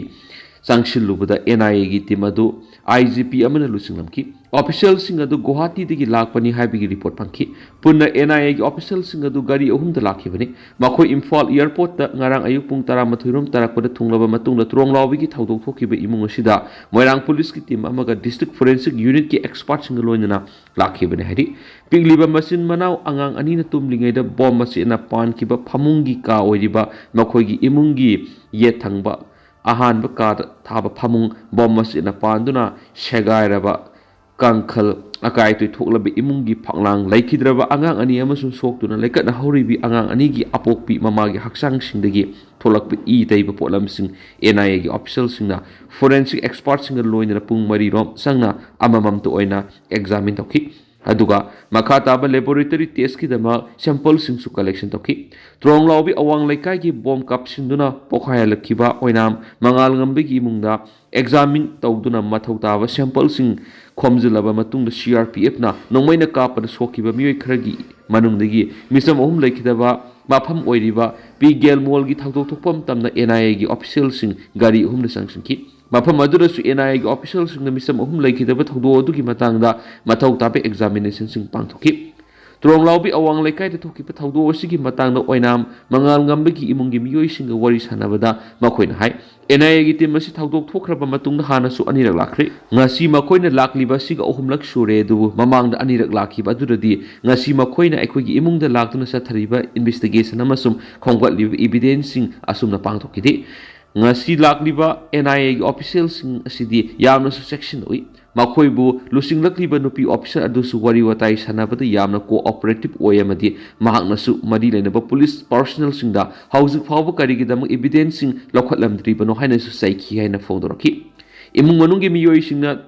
ꯆꯪꯁꯤꯜꯂꯨꯕꯗ ꯑꯦꯟ ꯑꯥꯏ ꯑꯦꯒꯤ ꯇꯤꯝ ꯑꯗꯨ ꯑꯥꯏ ꯖꯤ ꯄꯤ ꯑꯃꯅ ꯂꯨꯆꯤꯡꯂꯝꯈꯤ꯫ ꯑꯣꯐꯤꯁꯤꯌꯦꯜꯁꯤꯡ ꯑꯗꯨ ꯒꯨꯋꯥꯍꯥꯇꯤꯗꯒꯤ ꯂꯥꯛꯄꯅꯤ ꯍꯥꯏꯕꯒꯤ ꯔꯤꯄꯣꯔꯠ ꯐꯪꯈꯤ꯫ ꯄꯨꯟꯅ ꯑꯦꯟ ꯑꯥꯏ ꯑꯦꯒꯤ ꯑꯣꯐꯤꯁꯤꯌꯦꯜꯁꯤꯡ ꯑꯗꯨ ꯒꯥꯔꯤ ꯑꯍꯨꯝꯗ ꯂꯥꯛꯈꯤꯕꯅꯤ꯫ ꯃꯈꯣꯏ ꯏꯝꯐꯥꯜ ꯑꯦꯌꯔꯄꯣꯔꯠꯇ ꯉꯔꯥꯡ ꯑꯌꯨꯛ ꯄꯨꯡ ꯇꯔꯥꯃꯥꯊꯣꯏ ꯔꯣꯝ ꯇꯥꯔꯛꯄꯗ ꯊꯨꯡꯂꯕ ꯃꯇꯨꯡꯗ ꯇ꯭ꯔꯣꯡꯂꯥꯎꯕꯤꯒꯤ ꯊꯧꯗꯣꯛ ꯊꯣꯛꯈꯤꯕ ꯏꯃꯨꯡ ꯑꯁꯤꯗ ꯃꯣꯏꯔꯥꯡ ꯄꯨꯂꯤꯁꯀꯤ ꯇꯤꯝ ꯑꯃꯒ ꯗꯤꯁꯇ꯭ꯔꯤꯛ ꯐꯣꯔꯦꯟꯁꯤꯛ ꯌꯨꯅꯤꯠꯀꯤ ꯑꯦꯛꯁꯄꯥꯔꯠꯁꯤꯡꯒ ꯂꯣꯏꯅꯅ ꯂꯥꯛꯈꯤꯕꯅꯤ ꯍꯥꯏꯔꯤ꯫ ꯄꯤꯛꯂꯤꯕ ꯃꯆꯤꯟ ꯃꯅꯥꯎ ꯑꯉꯥꯡ ꯑꯅꯤꯅ ꯇꯨꯝꯂꯤꯉꯩꯗ ꯕꯣꯝ ꯃꯆꯦꯠꯅ ꯄꯥꯟꯈꯤꯕ ꯐꯃꯨꯡꯒꯤ ꯀꯥ ꯑꯣꯏꯔꯤꯕ ꯃꯈꯣꯏꯒꯤ ꯏꯃꯨꯡꯒꯤ ꯌꯦꯠ ꯊꯪꯕ ꯑꯍꯥꯟꯕ ꯀꯥꯗ ꯊꯥꯕ ꯐꯃꯨꯡ ꯕꯣꯝ ꯃꯆꯦꯠꯅ ꯄꯥꯟꯗꯨꯅ ꯁꯦꯒꯥꯏꯔꯕ ꯀꯥꯡꯈꯜ, ꯑꯀꯥꯏ ꯑꯇꯣꯏ ꯊꯣꯛꯂꯕ ꯏꯃꯨꯡꯒꯤ ꯐꯛꯂꯥꯡ, ꯂꯩꯈꯤꯗ꯭ꯔꯕ ꯑꯉꯥꯡ ꯑꯅꯤ ꯑꯃꯁꯨꯡ ꯁꯣꯛꯇꯨꯅ ꯂꯩꯀꯠꯅ ꯍꯧꯔꯤꯕꯤ ꯑꯉꯥꯡ ꯑꯅꯤꯒꯤ ꯑꯄꯣꯛꯄꯤ ꯃꯃꯥꯒꯤ ꯍꯛꯆꯥꯡꯁꯤꯡꯗꯒꯤ ꯊꯣꯛꯂꯛꯄ ꯏ ꯇꯩꯕ ꯄꯣꯠꯂꯝꯁꯤꯡ ꯑꯦꯟ ꯑꯥꯏ ꯑꯦꯒꯤ ꯑꯣꯐꯤꯁꯤꯌꯦꯜꯁꯤꯡꯅ ꯐꯣꯔꯦꯟꯁꯤꯛ ꯑꯦꯛꯁꯄꯥꯔꯠꯁꯤꯡꯒ ꯂꯣꯏꯅꯅ ꯄꯨꯡ ꯃꯔꯤ ꯔꯣꯝ ꯆꯪꯅ ꯑꯃꯃꯝꯇ ꯑꯣꯏꯅ ꯑꯦꯛꯖꯥꯃꯤꯟ ꯇꯧꯈꯤ꯫ ꯑꯗꯨꯒ ꯃꯈꯥ ꯇꯥꯕ ꯂꯦꯕꯣꯔꯦꯇꯔꯤ ꯇꯦꯁꯀꯤꯗꯃꯛ ꯁꯦꯝꯄꯜꯁꯤꯡꯁꯨ ꯀꯂꯦꯛꯁꯟ ꯇꯧꯈꯤ꯫ ꯇ꯭ꯔꯣꯡꯂꯥꯎꯕꯤ ꯑꯋꯥꯡ ꯂꯩꯀꯥꯏꯒꯤ ꯕꯣꯝ ꯀꯥꯞꯁꯤꯟꯗꯨꯅ ꯄꯣꯈꯥꯏꯍꯜꯂꯛꯈꯤꯕ ꯑꯣꯏꯅꯥꯝ ꯃꯉꯥꯜꯉꯝꯕꯒꯤ ꯏꯃꯨꯡꯗ ꯑꯦꯛꯖꯥꯃꯤꯟ ꯇꯧꯗꯨꯅ ꯃꯊꯧ ꯇꯥꯕ ꯁꯦꯝꯄꯜꯁꯤꯡ ꯈꯣꯝꯖꯤꯜꯂꯕ ꯃꯇꯨꯡꯗ ꯁꯤ ꯑꯥꯔ ꯄꯤ ꯑꯦꯐꯅ ꯅꯣꯡꯃꯩꯅ ꯀꯥꯞꯄꯗ ꯁꯣꯛꯈꯤꯕ ꯃꯤꯑꯣꯏ ꯈꯔꯒꯤ ꯃꯅꯨꯡꯗꯒꯤ ꯃꯤꯆꯝ ꯑꯍꯨꯝ ꯂꯩꯈꯤꯗꯕ ꯃꯐꯝ ꯑꯣꯏꯔꯤꯕ ꯄꯤ ꯒꯦꯜꯃꯣꯜꯒꯤ ꯊꯧꯗꯣꯛ ꯊꯣꯛꯄ ꯃꯇꯝꯗ ꯑꯦꯟ ꯑꯥꯏ ꯑꯦꯒꯤ ꯑꯣꯐꯤꯁꯤꯌꯦꯜꯁꯤꯡ ꯒꯥꯔꯤ ꯑꯍꯨꯝꯗ ꯆꯪꯁꯤꯟꯈꯤ꯫ ꯃꯐꯝ ꯑꯗꯨꯗꯁꯨ ꯑꯦꯟ ꯑꯥꯏ ꯑꯦꯒꯤ ꯑꯣꯐꯤꯁꯤꯌꯦꯜꯁꯤꯡꯅ ꯃꯤꯆꯝ ꯑꯍꯨꯝ ꯂꯩꯈꯤꯗꯕ ꯊꯧꯗꯣꯛ ꯑꯗꯨꯒꯤ ꯃꯇꯥꯡꯗ ꯃꯊꯧ ꯇꯥꯕ ꯑꯦꯛꯖꯥꯃꯤꯅꯦꯁꯟꯁꯤꯡ ꯄꯥꯡꯊꯣꯛꯈꯤ꯫ ꯇ꯭ꯔꯣꯡꯂꯥꯎꯕꯤ ꯑꯋꯥꯡ ꯂꯩꯀꯥꯏꯗ ꯊꯣꯛꯈꯤꯕ ꯊꯧꯗꯣꯛ ꯑꯁꯤꯒꯤ ꯃꯇꯥꯡꯗ ꯑꯣꯏꯅꯥꯝ ꯃꯉꯥꯜꯉꯝꯕꯒꯤ ꯏꯃꯨꯡꯒꯤ ꯃꯤꯑꯣꯏꯁꯤꯡꯒ ꯋꯥꯔꯤ ꯁꯥꯟꯅꯕꯗ ꯃꯈꯣꯏꯅ ꯍꯥꯏ, ꯑꯦꯟ ꯑꯥꯏ ꯑꯦꯒꯤ ꯇꯤꯝ ꯑꯁꯤ ꯊꯧꯗꯣꯛ ꯊꯣꯛꯈ꯭ꯔꯕ ꯃꯇꯨꯡꯗ ꯍꯥꯟꯅꯁꯨ ꯑꯅꯤꯔꯛ ꯂꯥꯛꯈ꯭ꯔꯦ꯫ ꯉꯁꯤ ꯃꯈꯣꯏꯅ ꯂꯥꯛꯂꯤꯕ ꯑꯁꯤꯒ ꯑꯍꯨꯝꯂꯛ ꯁꯨꯔꯦ, ꯑꯗꯨꯕꯨ ꯃꯃꯥꯡꯗ ꯑꯅꯤꯔꯛ ꯂꯥꯛꯈꯤꯕ ꯑꯗꯨꯗꯗꯤ ꯉꯁꯤ ꯃꯈꯣꯏꯅ ꯑꯩꯈꯣꯏꯒꯤ ꯏꯃꯨꯡꯗ ꯂꯥꯛꯇꯨꯅ ꯆꯠꯊꯔꯤꯕ ꯏꯟꯚꯦꯁꯇꯤꯒꯦꯁꯟ ꯑꯃꯁꯨꯡ ꯈꯣꯝꯒꯠꯂꯤꯕ ꯏꯚꯤꯗꯦꯟꯁꯁꯤꯡ ꯑꯁꯨꯝꯅ ꯄꯥꯡꯊꯣꯛꯈꯤꯗꯦ꯫ ꯉꯁꯤ ꯂꯥꯛꯂꯤꯕ ꯑꯦꯟ ꯑꯥꯏ ꯑꯦꯒꯤ ꯑꯣꯐꯤꯁꯤꯌꯦꯜꯁꯤꯡ ꯑꯁꯤꯗꯤ ꯌꯥꯝꯅꯁꯨ ꯆꯦꯛꯁꯤꯟꯅ ꯎꯏ꯫ ꯃꯈꯣꯏꯕꯨ ꯂꯨꯆꯤꯡꯂꯛꯂꯤꯕ ꯅꯨꯄꯤ ꯑꯣꯐꯤꯁꯥꯔ ꯑꯗꯨꯁꯨ ꯋꯥꯔꯤ ꯋꯥꯇꯥꯏ ꯁꯥꯟꯅꯕꯗ ꯌꯥꯝꯅ ꯀꯣꯑꯣꯄꯔꯦꯇꯤꯚ ꯑꯣꯏ ꯑꯃꯗꯤ ꯃꯍꯥꯛꯅꯁꯨ ꯃꯔꯤ ꯂꯩꯅꯕ ꯄꯨꯂꯤꯁ ꯄꯥꯔꯁꯣꯅꯦꯜꯁꯤꯡꯗ ꯍꯧꯖꯤꯛ ꯐꯥꯎꯕ ꯀꯔꯤꯒꯤꯗꯃꯛ ꯏꯚꯤꯗꯦꯟꯁꯁꯤꯡ ꯂꯧꯈꯠꯂꯝꯗ꯭ꯔꯤꯕꯅꯣ ꯍꯥꯏꯅꯁꯨ ꯆꯩꯈꯤ ꯍꯥꯏꯅ ꯐꯣꯡꯗꯣꯔꯛꯈꯤ꯫ ꯏꯃꯨꯡ ꯃꯅꯨꯡꯒꯤ ꯃꯤꯑꯣꯏꯁꯤꯡꯅ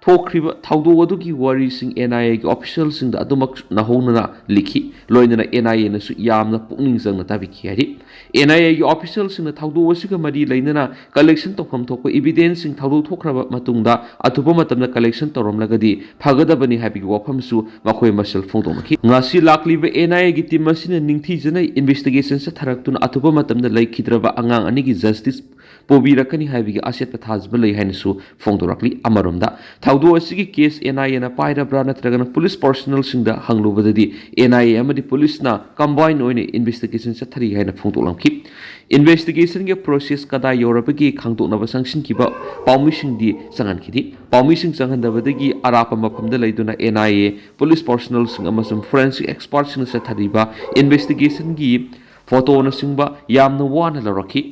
ꯊꯣꯛꯈ꯭ꯔꯤꯕ ꯊꯧꯗꯣꯛ ꯑꯗꯨꯒꯤ ꯋꯥꯔꯤꯁꯤꯡ ꯑꯦꯟ ꯑꯥꯏ ꯑꯦꯒꯤ ꯑꯣꯐꯤꯁꯤꯌꯦꯜꯁꯤꯡꯗ ꯑꯗꯨꯃꯛ ꯅꯧꯍꯧꯅꯅ ꯂꯤꯈꯤ꯫ ꯂꯣꯏꯅꯅ ꯑꯦꯟ ꯑꯥꯏ ꯑꯦꯅꯁꯨ ꯌꯥꯝꯅ ꯄꯨꯛꯅꯤꯡ ꯆꯪꯅ ꯇꯥꯕꯤꯈꯤ ꯍꯥꯏꯔꯤ꯫ ꯑꯦꯟ ꯑꯥꯏ ꯑꯦꯒꯤ ꯑꯣꯐꯤꯁꯤꯌꯦꯜꯁꯤꯡꯅ ꯊꯧꯗꯣꯛ ꯑꯁꯤꯒ ꯃꯔꯤ ꯂꯩꯅꯅ ꯀꯂꯦꯛꯁꯟ ꯇꯧꯐꯝ ꯊꯣꯛꯄ ꯏꯚꯤꯗꯦꯟꯁꯁꯤꯡ ꯊꯧꯗꯣꯛ ꯊꯣꯛꯈ꯭ꯔꯕ ꯃꯇꯨꯡꯗ ꯑꯊꯨꯕ ꯃꯇꯝꯗ ꯀꯂꯦꯛꯁꯟ ꯇꯧꯔꯝꯂꯒꯗꯤ ꯐꯒꯗꯕꯅꯤ ꯍꯥꯏꯕꯒꯤ ꯋꯥꯐꯝꯁꯨ ꯃꯈꯣꯏ ꯃꯁꯦꯜ ꯐꯣꯡꯗꯣꯛꯅꯈꯤ꯫ ꯉꯁꯤ ꯂꯥꯛꯂꯤꯕ ꯑꯦꯟ ꯑꯥꯏ ꯑꯦꯒꯤ ꯇꯤꯝ ꯑꯁꯤꯅ ꯅꯤꯡꯊꯤꯖꯅ ꯏꯟꯚꯦꯁꯇꯤꯒꯦꯁꯟ ꯆꯠꯊꯔꯛꯇꯨꯅ ꯑꯊꯨꯕ ꯃꯇꯝꯗ ꯂꯩꯈꯤꯗ꯭ꯔꯕ ꯑꯉꯥꯡ ꯑꯅꯤꯒꯤ ꯖꯁꯇꯤꯁ ꯄꯨꯕꯤꯔꯛꯀꯅꯤ ꯍꯥꯏꯕꯒꯤ ꯑꯆꯦꯠꯄ ꯊꯥꯖꯕ ꯂꯩ ꯍꯥꯏꯅꯁꯨ ꯐꯣꯡꯗꯣꯔꯛꯂꯤ꯫ ꯑꯃꯔꯣꯝꯗ, ꯊꯧꯗꯣꯛ ꯑꯁꯤꯒꯤ ꯀꯦꯁ ꯑꯦꯟ ꯑꯥꯏ ꯑꯦꯅ ꯄꯥꯏꯔꯕ꯭ꯔꯥ ꯅꯠꯇ꯭ꯔꯒꯅ ꯄꯨꯂꯤꯁ ꯄꯔꯁꯣꯅꯦꯜꯁꯤꯡꯗ ꯍꯪꯂꯨꯕꯗꯗꯤ, ꯑꯦꯟ ꯑꯥꯏ ꯑꯦ ꯑꯃꯗꯤ ꯄꯨꯂꯤꯁꯅ ꯀꯝꯕꯥꯏꯟ ꯑꯣꯏꯅ ꯏꯟꯚꯦꯁꯇꯤꯒꯦꯁꯟ ꯆꯠꯊꯔꯤ ꯍꯥꯏꯅ ꯐꯣꯡꯗꯣꯛꯂꯝꯈꯤ꯫ ꯏꯟꯚꯦꯁꯇꯤꯒꯦꯁꯟꯒꯤ ꯄ꯭ꯔꯣꯁꯦꯁ ꯀꯗꯥꯏ ꯌꯧꯔꯕꯒꯦ ꯈꯪꯗꯣꯛꯅꯕ ꯆꯪꯁꯤꯟꯈꯤꯕ ꯄꯥꯎꯃꯤꯁꯤꯡꯗꯤ ꯆꯪꯍꯟꯈꯤꯗꯦ꯫ ꯄꯥꯎꯃꯤꯁꯤꯡ ꯆꯪꯍꯟꯗꯕꯗꯒꯤ ꯑꯔꯥꯞꯄ ꯃꯐꯝꯗ ꯂꯩꯗꯨꯅ ꯑꯦꯟ ꯑꯥꯏ ꯑꯦ, ꯄꯨꯂꯤꯁ ꯄꯔꯁꯣꯅꯦꯜꯁꯤꯡ ꯑꯃꯁꯨꯡ ꯐꯣꯔꯦꯟꯁꯤꯛ ꯑꯦꯛꯁꯄꯔꯠꯁꯤꯡꯅ ꯆꯠꯊꯔꯤꯕ ꯏꯟꯚꯦꯁꯇꯤꯒꯦꯁꯟꯒꯤ ꯐꯣꯇꯣꯅꯆꯤꯡꯕ ꯌꯥꯝꯅ ꯋꯥꯅ ꯂꯧꯔꯛꯈꯤ꯫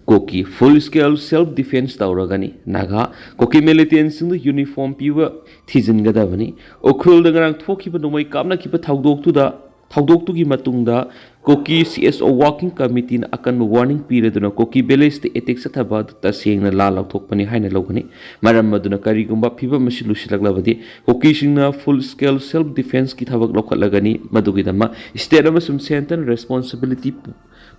ꯀꯨꯀꯤ ꯐꯨꯜ ꯁ꯭ꯀꯦꯜ ꯁꯦꯜꯐ ꯗꯤꯐꯦꯟꯁ ꯇꯧꯔꯒꯅꯤ꯫ ꯅꯥꯒꯥ, ꯀꯨꯀꯤ ꯃꯤꯂꯤꯇꯦꯟꯁꯤꯡꯗ ꯌꯨꯅꯤꯐꯣꯔꯝ ꯄꯤꯕ ꯊꯤꯖꯤꯟꯒꯗꯕꯅꯤ꯫ ꯎꯈ꯭ꯔꯨꯜꯗ ꯉꯔꯥꯡ ꯊꯣꯛꯈꯤꯕ ꯅꯣꯡꯃꯩ ꯀꯥꯞꯅꯈꯤꯕ ꯊꯧꯗꯣꯛꯇꯨꯗ, ꯊꯧꯗꯣꯛꯇꯨꯒꯤ ꯃꯇꯨꯡꯗ ꯀꯨꯀꯤ ꯁꯤ ꯑꯦꯁ ꯑꯣ ꯋꯥꯔꯀꯤꯡ ꯀꯃꯤꯇꯤꯅ ꯑꯀꯟꯕ ꯋꯥꯔꯅꯤꯡ ꯄꯤꯔꯗꯨꯅ ꯀꯨꯀꯤ ꯚꯤꯂꯦꯖꯇ ꯑꯦꯇꯦꯛ ꯆꯠꯊꯕ ꯑꯗꯨ ꯇꯁꯦꯡꯅ ꯂꯥꯜ ꯂꯧꯊꯣꯛꯄꯅꯤ ꯍꯥꯏꯅ ꯂꯧꯒꯅꯤ꯫ ꯃꯔꯝ ꯑꯗꯨꯅ ꯀꯔꯤꯒꯨꯝꯕ ꯐꯤꯕꯝ ꯑꯁꯤ ꯂꯨꯁꯤꯜꯂꯛꯂꯕꯗꯤ ꯀꯨꯀꯤꯁꯤꯡꯅ ꯐꯨꯜ ꯁ꯭ꯀꯦꯜ ꯁꯦꯜꯐ ꯗꯤꯐꯦꯟꯁꯀꯤ ꯊꯕꯛ ꯂꯧꯈꯠꯂꯒꯅꯤ꯫ ꯃꯗꯨꯒꯤꯗꯃꯛ ꯁ꯭ꯇꯦꯠ ꯑꯃꯁꯨꯡ ꯁꯦꯟꯇꯔꯅ ꯔꯦꯁꯄꯣꯟꯁꯤꯕꯤꯂꯤꯇꯤ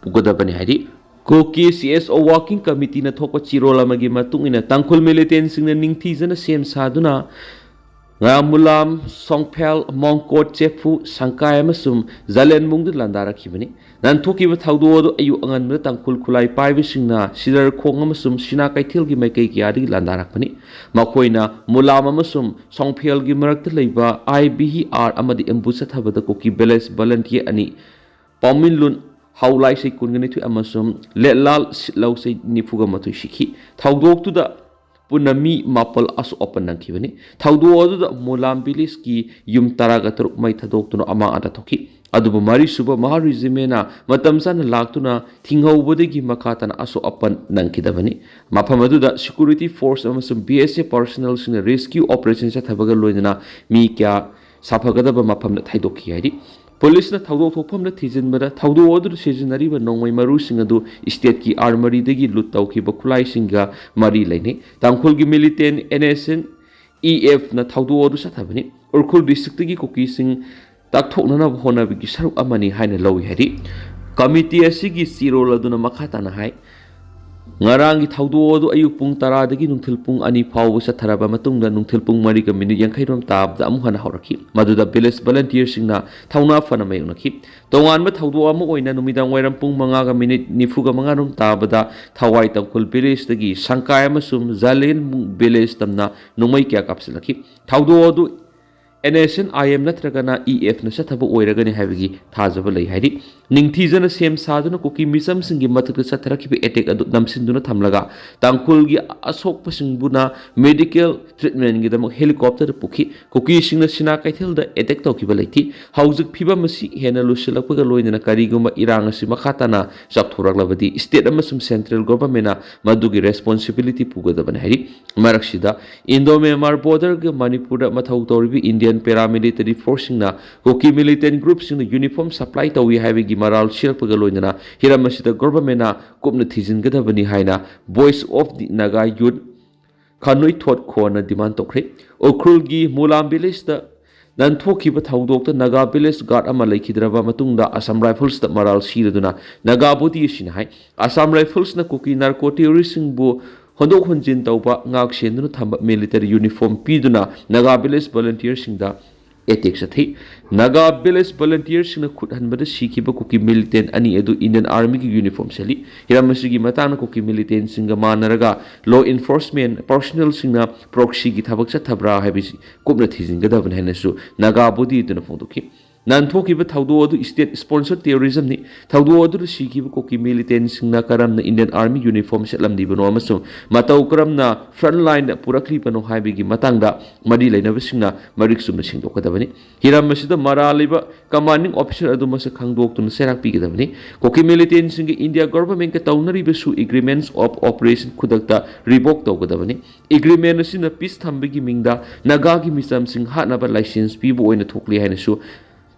ꯄꯨꯒꯗꯕꯅꯤ ꯍꯥꯏꯔꯤ꯫ ꯀꯨꯀꯤ ꯁꯤ ꯑꯦꯁ ꯑꯣ ꯋꯥꯔꯀꯤꯡ ꯀꯃꯤꯇꯤꯅ ꯊꯣꯛꯄ ꯆꯤꯔꯣꯜ ꯑꯃꯒꯤ ꯃꯇꯨꯡ ꯏꯟꯅ ꯇꯥꯡꯈꯨꯜ ꯃꯤꯂꯤꯇꯦꯟꯁꯤꯡꯅ ꯅꯤꯡꯊꯤꯖꯅ ꯁꯦꯝ ꯁꯥꯗꯨꯅ ꯉꯥꯃꯨꯂꯥꯝ, ꯁꯣꯡꯐꯦꯜ, ꯃꯣꯡꯀꯣꯠ, ꯆꯦꯐꯨ, ꯁꯪꯀꯥꯏ ꯑꯃꯁꯨꯡ ꯖꯂꯦꯟꯕꯨꯡꯗ ꯂꯥꯟꯗꯥꯔꯛꯈꯤꯕꯅꯤ꯫ ꯅꯥꯟꯊꯣꯛꯈꯤꯕ ꯊꯧꯗꯣꯛ ꯑꯗꯨ ꯑꯌꯨꯛ ꯑꯉꯟꯕꯗ ꯇꯥꯡꯈꯨꯜ ꯈꯨꯠꯂꯥꯏ ꯄꯥꯏꯕꯁꯤꯡꯅ ꯁꯤꯗꯔꯈꯣꯡ ꯑꯃꯁꯨꯡ ꯁꯤꯅꯥ ꯀꯩꯊꯦꯜꯒꯤ ꯃꯥꯏꯀꯩ ꯀꯌꯥꯗꯒꯤ ꯂꯥꯟꯗꯥꯔꯛꯄꯅꯤ꯫ ꯃꯈꯣꯏꯅ ꯃꯨꯂꯥꯝ ꯑꯃꯁꯨꯡ ꯁꯣꯡꯐꯦꯜꯒꯤ ꯃꯔꯛꯇ ꯂꯩꯕ ꯑꯥꯏ ꯕꯤ ꯏ ꯑꯥꯔ ꯑꯃꯗꯤ ꯑꯦꯝꯕꯨꯁ ꯆꯠꯊꯕꯗ ꯀꯨꯀꯤ ꯚꯤꯂꯦꯖ ꯚꯣꯂꯟꯇꯤꯌꯔ ꯑꯅꯤ, ꯄꯥꯎꯃꯤꯟꯂꯨꯟ ꯍꯥꯎꯂꯥꯏꯁꯩ ꯀꯨꯟꯒ ꯅꯤꯊꯣꯏ ꯑꯃꯁꯨꯡ ꯂꯦꯠꯂꯥꯜ ꯁꯤꯠꯂꯧꯁꯩ ꯅꯤꯐꯨꯒ ꯃꯥꯊꯣꯏ ꯁꯤꯈꯤ꯫ ꯊꯧꯗꯣꯛꯇꯨꯗ ꯄꯨꯟꯅ ꯃꯤ ꯃꯥꯄꯜ ꯑꯁꯣꯛ ꯑꯄꯟ ꯅꯪꯈꯤꯕꯅꯤ꯫ ꯊꯧꯗꯣꯛ ꯑꯗꯨꯗ ꯃꯨꯂꯥꯝ ꯚꯤꯂꯦꯖꯀꯤ ꯌꯨꯝ ꯇꯔꯥꯒ ꯇꯔꯨꯛ ꯃꯩ ꯊꯥꯗꯣꯛꯇꯨꯅ ꯑꯃꯥꯡ ꯑꯇꯥ ꯊꯣꯛꯈꯤ꯫ ꯑꯗꯨꯕꯨ ꯃꯔꯤꯁꯨꯕ ꯃꯍꯥ ꯔꯦꯖꯤꯃꯦꯟꯅ ꯃꯇꯝ ꯆꯥꯅ ꯂꯥꯛꯇꯨꯅ ꯊꯤꯡꯍꯧꯕꯗꯒꯤ ꯃꯈꯥ ꯇꯥꯅ ꯑꯁꯣꯛ ꯑꯄꯟ ꯅꯪꯈꯤꯗꯕꯅꯤ꯫ ꯃꯐꯝ ꯑꯗꯨꯗ ꯁꯦꯀ꯭ꯌꯨꯔꯤꯇꯤ ꯐꯣꯔꯁ ꯑꯃꯁꯨꯡ ꯕꯤ ꯑꯦꯁ ꯑꯦꯐ ꯄꯔꯁꯣꯅꯦꯜꯁꯤꯡꯅ ꯔꯦꯁꯀ꯭ꯌꯨ ꯑꯣꯄꯔꯦꯁꯟ ꯆꯠꯊꯕꯒ ꯂꯣꯏꯅꯅ ꯃꯤ ꯀꯌꯥ ꯁꯥꯐꯒꯗꯕ ꯃꯐꯝꯗ ꯊꯩꯗꯣꯛꯈꯤ ꯍꯥꯏꯔꯤ꯫ ꯄꯨꯂꯤꯁꯅ ꯊꯧꯗꯣꯛ ꯊꯣꯛꯐꯝꯗ ꯊꯤꯖꯤꯟꯕꯗ ꯊꯧꯗꯣꯛ ꯑꯗꯨꯗ ꯁꯤꯖꯤꯟꯅꯔꯤꯕ ꯅꯣꯡꯃꯩ ꯃꯔꯨꯁꯤꯡ ꯑꯗꯨ ꯁ꯭ꯇꯦꯠꯀꯤ ꯑꯥꯔꯃꯔꯤꯗꯒꯤ ꯂꯨꯠ ꯇꯧꯈꯤꯕ ꯈꯨꯠꯂꯥꯏꯁꯤꯡꯒ ꯃꯔꯤ ꯂꯩꯅꯩ꯫ ꯇꯥꯡꯈꯨꯜꯒꯤ ꯃꯤꯂꯤꯇꯦꯟ ꯑꯦꯟ ꯑꯦꯁ ꯑꯦꯟ ꯏ ꯑꯦꯐꯅ ꯊꯧꯗꯣꯛ ꯑꯗꯨ ꯆꯠꯊꯕꯅꯤ꯫ ꯎꯈ꯭ꯔꯨꯜ ꯗꯤꯁꯇ꯭ꯔꯤꯛꯇꯒꯤ ꯀꯨꯀꯤꯁꯤꯡ ꯇꯥꯛꯊꯣꯛꯅꯅꯕ ꯍꯣꯠꯅꯕꯒꯤ ꯁꯔꯨꯛ ꯑꯃꯅꯤ ꯍꯥꯏꯅ ꯂꯧꯏ ꯍꯥꯏꯔꯤ꯫ ꯀꯃꯤꯇꯤ ꯑꯁꯤꯒꯤ ꯆꯤꯔꯣꯜ ꯑꯗꯨꯅ ꯃꯈꯥ ꯇꯥꯅ ꯍꯥꯏ, ꯉꯔꯥꯡꯒꯤ ꯊꯧꯗꯣꯛ ꯑꯗꯨ ꯑꯌꯨꯛ ꯄꯨꯡ ꯇꯔꯥꯗꯒꯤ ꯅꯨꯡꯊꯤꯜ ꯄꯨꯡ ꯑꯅꯤ ꯐꯥꯎꯕ ꯆꯠꯊꯔꯕ ꯃꯇꯨꯡꯗ ꯅꯨꯡꯊꯤꯜ ꯄꯨꯡ ꯃꯔꯤꯒ ꯃꯤꯅꯤꯠ ꯌꯥꯡꯈꯩ ꯔꯣꯝ ꯇꯥꯕꯗ ꯑꯃꯨꯛ ꯍꯟꯅ ꯍꯧꯔꯛꯈꯤ꯫ ꯃꯗꯨꯗ village volunteerꯁꯤꯡꯅ ꯊꯧꯅꯥ ꯐꯅ ꯃꯥꯌꯣꯛꯅꯈꯤ꯫ ꯇꯣꯉꯥꯟꯕ ꯊꯧꯗꯣꯛ ꯑꯃ ꯑꯣꯏꯅ ꯅꯨꯃꯤꯗꯥꯡ ꯋꯥꯏꯔꯝ ꯄꯨꯡ ꯃꯉꯥꯒ ꯃꯤꯅꯤꯠ ꯅꯤꯐꯨꯒ ꯃꯉꯥ ꯔꯣꯝ ꯇꯥꯕꯗ ꯊꯋꯥꯏ ꯇꯥꯡꯈꯨꯜ villageꯇꯒꯤ ꯁꯪꯀꯥꯏ ꯑꯃꯁꯨꯡ ꯖꯂꯦꯟ village ꯇꯝꯅ ꯅꯣꯡꯃꯩ ꯀꯌꯥ ꯀꯥꯞꯁꯤꯜꯂꯛꯈꯤ꯫ ꯊꯧꯗꯣꯛ ꯑꯗꯨ NSCN-IM ꯅꯠꯇ꯭ꯔꯒꯅ EFꯅ ꯆꯠꯊꯕ ꯑꯣꯏꯔꯒꯅꯤ ꯍꯥꯏꯕꯒꯤ ꯊꯥꯖꯕ ꯂꯩ ꯍꯥꯏꯔꯤ꯫ ꯅꯤꯡꯊꯤꯖꯅ ꯁꯦꯝ ꯁꯥꯗꯨꯅ ꯀꯨꯀꯤ ꯃꯤꯆꯝꯁꯤꯡꯒꯤ ꯃꯊꯛꯇ ꯆꯠꯊꯔꯛꯈꯤꯕ attack ꯑꯗꯨ ꯅꯝꯁꯤꯟꯗꯨꯅ ꯊꯝꯂꯒ ꯇꯥꯡꯈꯨꯜꯒꯤ ꯑꯁꯣꯛꯄꯁꯤꯡꯕꯨꯅ medical treatmentꯒꯤꯗꯃꯛ helicopter ꯄꯨꯈꯤ꯫ ꯀꯨꯀꯤꯁꯤꯡꯅ ꯁꯤꯅꯥ ꯀꯩꯊꯦꯜꯗ attack ꯇꯧꯈꯤꯕ ꯂꯩꯈꯤ꯫ ꯍꯧꯖꯤꯛ ꯐꯤꯕꯝ ꯑꯁꯤ ꯍꯦꯟꯅ ꯂꯨꯁꯤꯜꯂꯛꯄꯒ ꯂꯣꯏꯅꯅ ꯀꯔꯤꯒꯨꯝꯕ ꯏꯔꯥꯡ ꯑꯁꯤ ꯃꯈꯥ ꯇꯥꯅ ꯆꯥꯎꯊꯣꯔꯛꯂꯕꯗꯤ state ꯑꯃꯁꯨꯡ central governmentꯅ ꯃꯗꯨꯒꯤ responsibility ꯄꯨꯒꯗꯕꯅꯤ ꯍꯥꯏꯔꯤ꯫ ꯃꯔꯛꯁꯤꯗ Indo-Myanmar borderꯒ ꯃꯅꯤꯄꯨꯔꯗ ꯃꯊꯧ ꯇꯧꯔꯤꯕ Indian paramilitary forceꯁꯤꯡꯅ ꯀꯨꯀꯤ militant groupꯁꯤꯡꯅ uniform supply ꯇꯧꯏ ꯍꯥꯏꯕꯒꯤ ꯃꯔꯥꯜ ꯁꯤꯔꯛꯄꯒ ꯂꯣꯏꯅꯅ ꯍꯤꯔꯝ ꯑꯁꯤꯗ governmentꯅ ꯀꯨꯞꯅ ꯊꯤꯖꯤꯟꯒꯗꯕꯅꯤ ꯍꯥꯏꯅ Voice of the Naga Youth ꯈꯥꯅꯨꯏꯊꯣꯠ ꯈꯣꯟꯅ demand ꯇꯧꯈ꯭ꯔꯦ꯫ ꯎꯈ꯭ꯔꯨꯜꯒꯤ ꯃꯨꯂꯥꯝ villageꯇ ꯅꯥꯟꯊꯣꯛꯈꯤꯕ ꯊꯧꯗꯣꯛꯇ Naga village guard ꯑꯃ ꯂꯩꯈꯤꯗ꯭ꯔꯕ ꯃꯇꯨꯡꯗ Assam Riflesꯇ ꯃꯔꯥꯜ ꯁꯤꯔꯗꯨꯅ Naga body ꯑꯁꯤꯅ ꯍꯥꯏ꯫ Assam Riflesꯅ ꯀꯨꯀꯤ narco terroristꯁꯤꯡꯕꯨ ꯍꯣꯟꯗꯣꯛ ꯍꯣꯟꯖꯤꯟ ꯇꯧꯕ, ꯉꯥꯛ ꯁꯦꯟꯗꯨꯅ ꯊꯝꯕ military uniform ꯄꯤꯗꯨꯅ Naga village volunteerꯁꯤꯡꯗ attack ꯆꯠꯊꯩ꯫ Naga village volunteerꯁꯤꯡꯅ ꯈꯨꯠ ꯍꯟꯕꯗ ꯁꯤꯈꯤꯕ ꯀꯨꯀꯤ militant ꯑꯅꯤ ꯑꯗꯨ Indian Armyꯒꯤ uniform ꯁꯦꯠꯂꯤ꯫ ꯍꯤꯔꯝ ꯑꯁꯤꯒꯤ ꯃꯇꯥꯡꯗ ꯀꯨꯀꯤ militantꯁꯤꯡꯒ ꯃꯥꯟꯅꯔꯒ law enforcement personnelꯁꯤꯡꯅ proxyꯒꯤ ꯊꯕꯛ ꯆꯠꯊꯕ꯭ꯔꯥ ꯍꯥꯏꯕꯁꯤ ꯀꯨꯞꯅ ꯊꯤꯖꯤꯟꯒꯗꯕꯅꯤ ꯍꯥꯏꯅꯁꯨ Naga body ꯑꯗꯨꯅ ꯐꯣꯡꯗꯣꯛꯈꯤ꯫ ꯅꯥꯟꯊꯣꯛꯈꯤꯕ ꯊꯧꯗꯣꯛ ꯑꯗꯨ state sponsored terrorismꯅꯤ꯫ ꯊꯧꯗꯣꯛ ꯑꯗꯨꯗ ꯁꯤꯈꯤꯕ ꯀꯨꯀꯤ militantꯁꯤꯡꯅ ꯀꯔꯝꯅ Indian Army uniform ꯁꯦꯠꯂꯝꯂꯤꯕꯅꯣ ꯑꯃꯁꯨꯡ ꯃꯇꯧ ꯀꯔꯝꯅ front lineꯗ ꯄꯨꯔꯛꯂꯤꯕꯅꯣ ꯍꯥꯏꯕꯒꯤ ꯃꯇꯥꯡꯗ ꯃꯔꯤ ꯂꯩꯅꯕꯁꯤꯡꯅ ꯃꯔꯤꯛ ꯆꯨꯝꯅ ꯁꯦꯡꯗꯣꯛꯀꯗꯕꯅꯤ꯫ ꯍꯤꯔꯝ ꯑꯁꯤꯗ ꯃꯔꯥꯜ ꯂꯩꯕ commanding officer ꯑꯗꯨ ꯃꯁꯛ ꯈꯪꯗꯣꯛꯇꯨꯅ ꯆꯩꯔꯥꯛ ꯄꯤꯒꯗꯕꯅꯤ꯫ ꯀꯨꯀꯤ militantꯁꯤꯡꯒ India governmentꯀ ꯇꯧꯅꯔꯤꯕꯁꯨ agreements of operation ꯈꯨꯗꯛꯇ revoke ꯇꯧꯒꯗꯕꯅꯤ꯫ Agreement ꯑꯁꯤꯅ peace ꯊꯝꯕꯒꯤ ꯃꯤꯡꯗ Nagaꯒꯤ ꯃꯤꯆꯝꯁꯤꯡ ꯍꯥꯠꯅꯕ license ꯄꯤꯕ ꯑꯣꯏꯅ ꯊꯣꯛꯂꯤ ꯍꯥꯏꯅꯁꯨ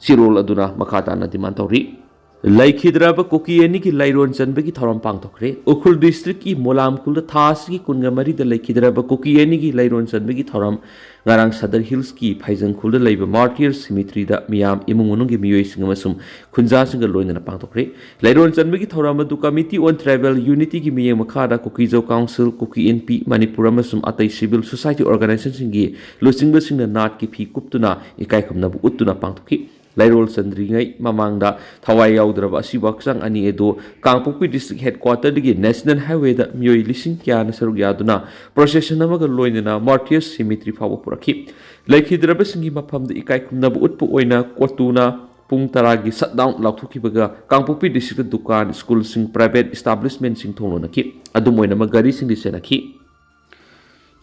ꯆꯤꯔꯣꯜ ꯑꯗꯨꯅ ꯃꯈꯥ ꯇꯥꯅ demand ꯇꯧꯔꯤ꯫ ꯂꯩꯈꯤꯗ꯭ꯔꯕ ꯀꯨꯀꯤ ꯑꯅꯤꯒꯤ ꯂꯩꯔꯣꯟ ꯆꯟꯕꯒꯤ ꯊꯧꯔꯝ ꯄꯥꯡꯊꯣꯛꯈ꯭ꯔꯦ꯫ ꯎꯈ꯭ꯔꯨꯜ ꯗꯤꯁꯇ꯭ꯔꯤꯛꯀꯤ ꯃꯣꯂꯥꯝ ꯈꯨꯜꯗ ꯊꯥ ꯑꯁꯤꯒꯤ ꯀꯨꯟꯒ ꯃꯔꯤꯗ ꯂꯩꯈꯤꯗ꯭ꯔꯕ ꯀꯨꯀꯤ ꯑꯅꯤꯒꯤ ꯂꯩꯔꯣꯟ ꯆꯟꯕꯒꯤ ꯊꯧꯔꯝ ꯉꯔꯥꯡ ꯁꯗꯔ ꯍꯤꯜꯁꯀꯤ ꯐꯩꯖꯪ ꯈꯨꯜꯗ ꯂꯩꯕ ꯃꯥꯔꯇꯤꯌꯔ ꯁꯤꯃꯤꯇ꯭ꯔꯤꯗ ꯃꯤꯌꯥꯝ, ꯏꯃꯨꯡ ꯃꯅꯨꯡꯒꯤ ꯃꯤꯑꯣꯏꯁꯤꯡ ꯑꯃꯁꯨꯡ ꯈꯨꯟꯖꯥꯁꯤꯡꯒ ꯂꯣꯏꯅꯅ ꯄꯥꯡꯊꯣꯛꯈ꯭ꯔꯦ꯫ ꯂꯩꯔꯣꯟ ꯆꯟꯕꯒꯤ ꯊꯧꯔꯝ ꯑꯗꯨ Committee on Tribal Unityꯒꯤ ꯃꯤꯠꯌꯦꯡ ꯃꯈꯥꯗ ꯀꯨꯀꯤꯖꯧ ꯀꯥꯎꯟꯁꯤꯜ, ꯀꯨꯀꯤ ꯏꯟꯄꯤ ꯃꯅꯤꯄꯨꯔ ꯑꯃꯁꯨꯡ ꯑꯇꯩ civil society organizationꯁꯤꯡꯒꯤ ꯂꯨꯆꯤꯡꯕꯁꯤꯡꯅ ꯅꯥꯠꯀꯤ ꯐꯤ ꯀꯨꯞꯇꯨꯅ ꯏꯀꯥꯏ ꯈꯨꯝꯅꯕ ꯎꯠꯇꯨꯅ ꯄꯥꯡꯊꯣꯛꯈꯤ꯫ ꯂꯩꯔꯣꯜ ꯆꯟꯗ꯭ꯔꯤꯉꯩ ꯃꯃꯥꯡꯗ ꯊꯋꯥꯏ ꯌꯥꯎꯗ꯭ꯔꯕ ꯑꯁꯤꯕ ꯍꯛꯆꯥꯡ ꯑꯅꯤ ꯑꯗꯨ ꯀꯥꯡꯄꯣꯛꯄꯤ district headquarterꯗꯒꯤ National Highwayꯗ ꯃꯤꯑꯣꯏ ꯂꯤꯁꯤꯡ ꯀꯌꯥꯅ ꯁꯔꯨꯛ ꯌꯥꯗꯨꯅ procession ꯑꯃꯒ ꯂꯣꯏꯅꯅ Martyrs Cemetery ꯐꯥꯎꯕ ꯄꯨꯔꯛꯈꯤ꯫ ꯂꯩꯈꯤꯗ꯭ꯔꯕꯁꯤꯡꯒꯤ ꯃꯐꯝꯗ ꯏꯀꯥꯏ ꯈꯨꯝꯅꯕ ꯎꯠꯄ ꯑꯣꯏꯅ ꯀꯣꯇꯨꯅ ꯄꯨꯡ ꯇꯔꯥꯒꯤ shutdown ꯂꯥꯎꯊꯣꯛꯈꯤꯕꯒ ꯀꯥꯡꯄꯣꯛꯄꯤ districtꯇ ꯗꯨꯀꯥꯟ, schoolꯁꯤꯡ, private establishmentꯁꯤꯡ ꯊꯣꯡ ꯂꯣꯟꯅꯈꯤ꯫ ꯑꯗꯨꯝ ꯑꯣꯏꯅꯃꯛ ꯒꯥꯔꯤꯁꯤꯡꯗꯤ ꯆꯦꯟꯅꯈꯤ꯫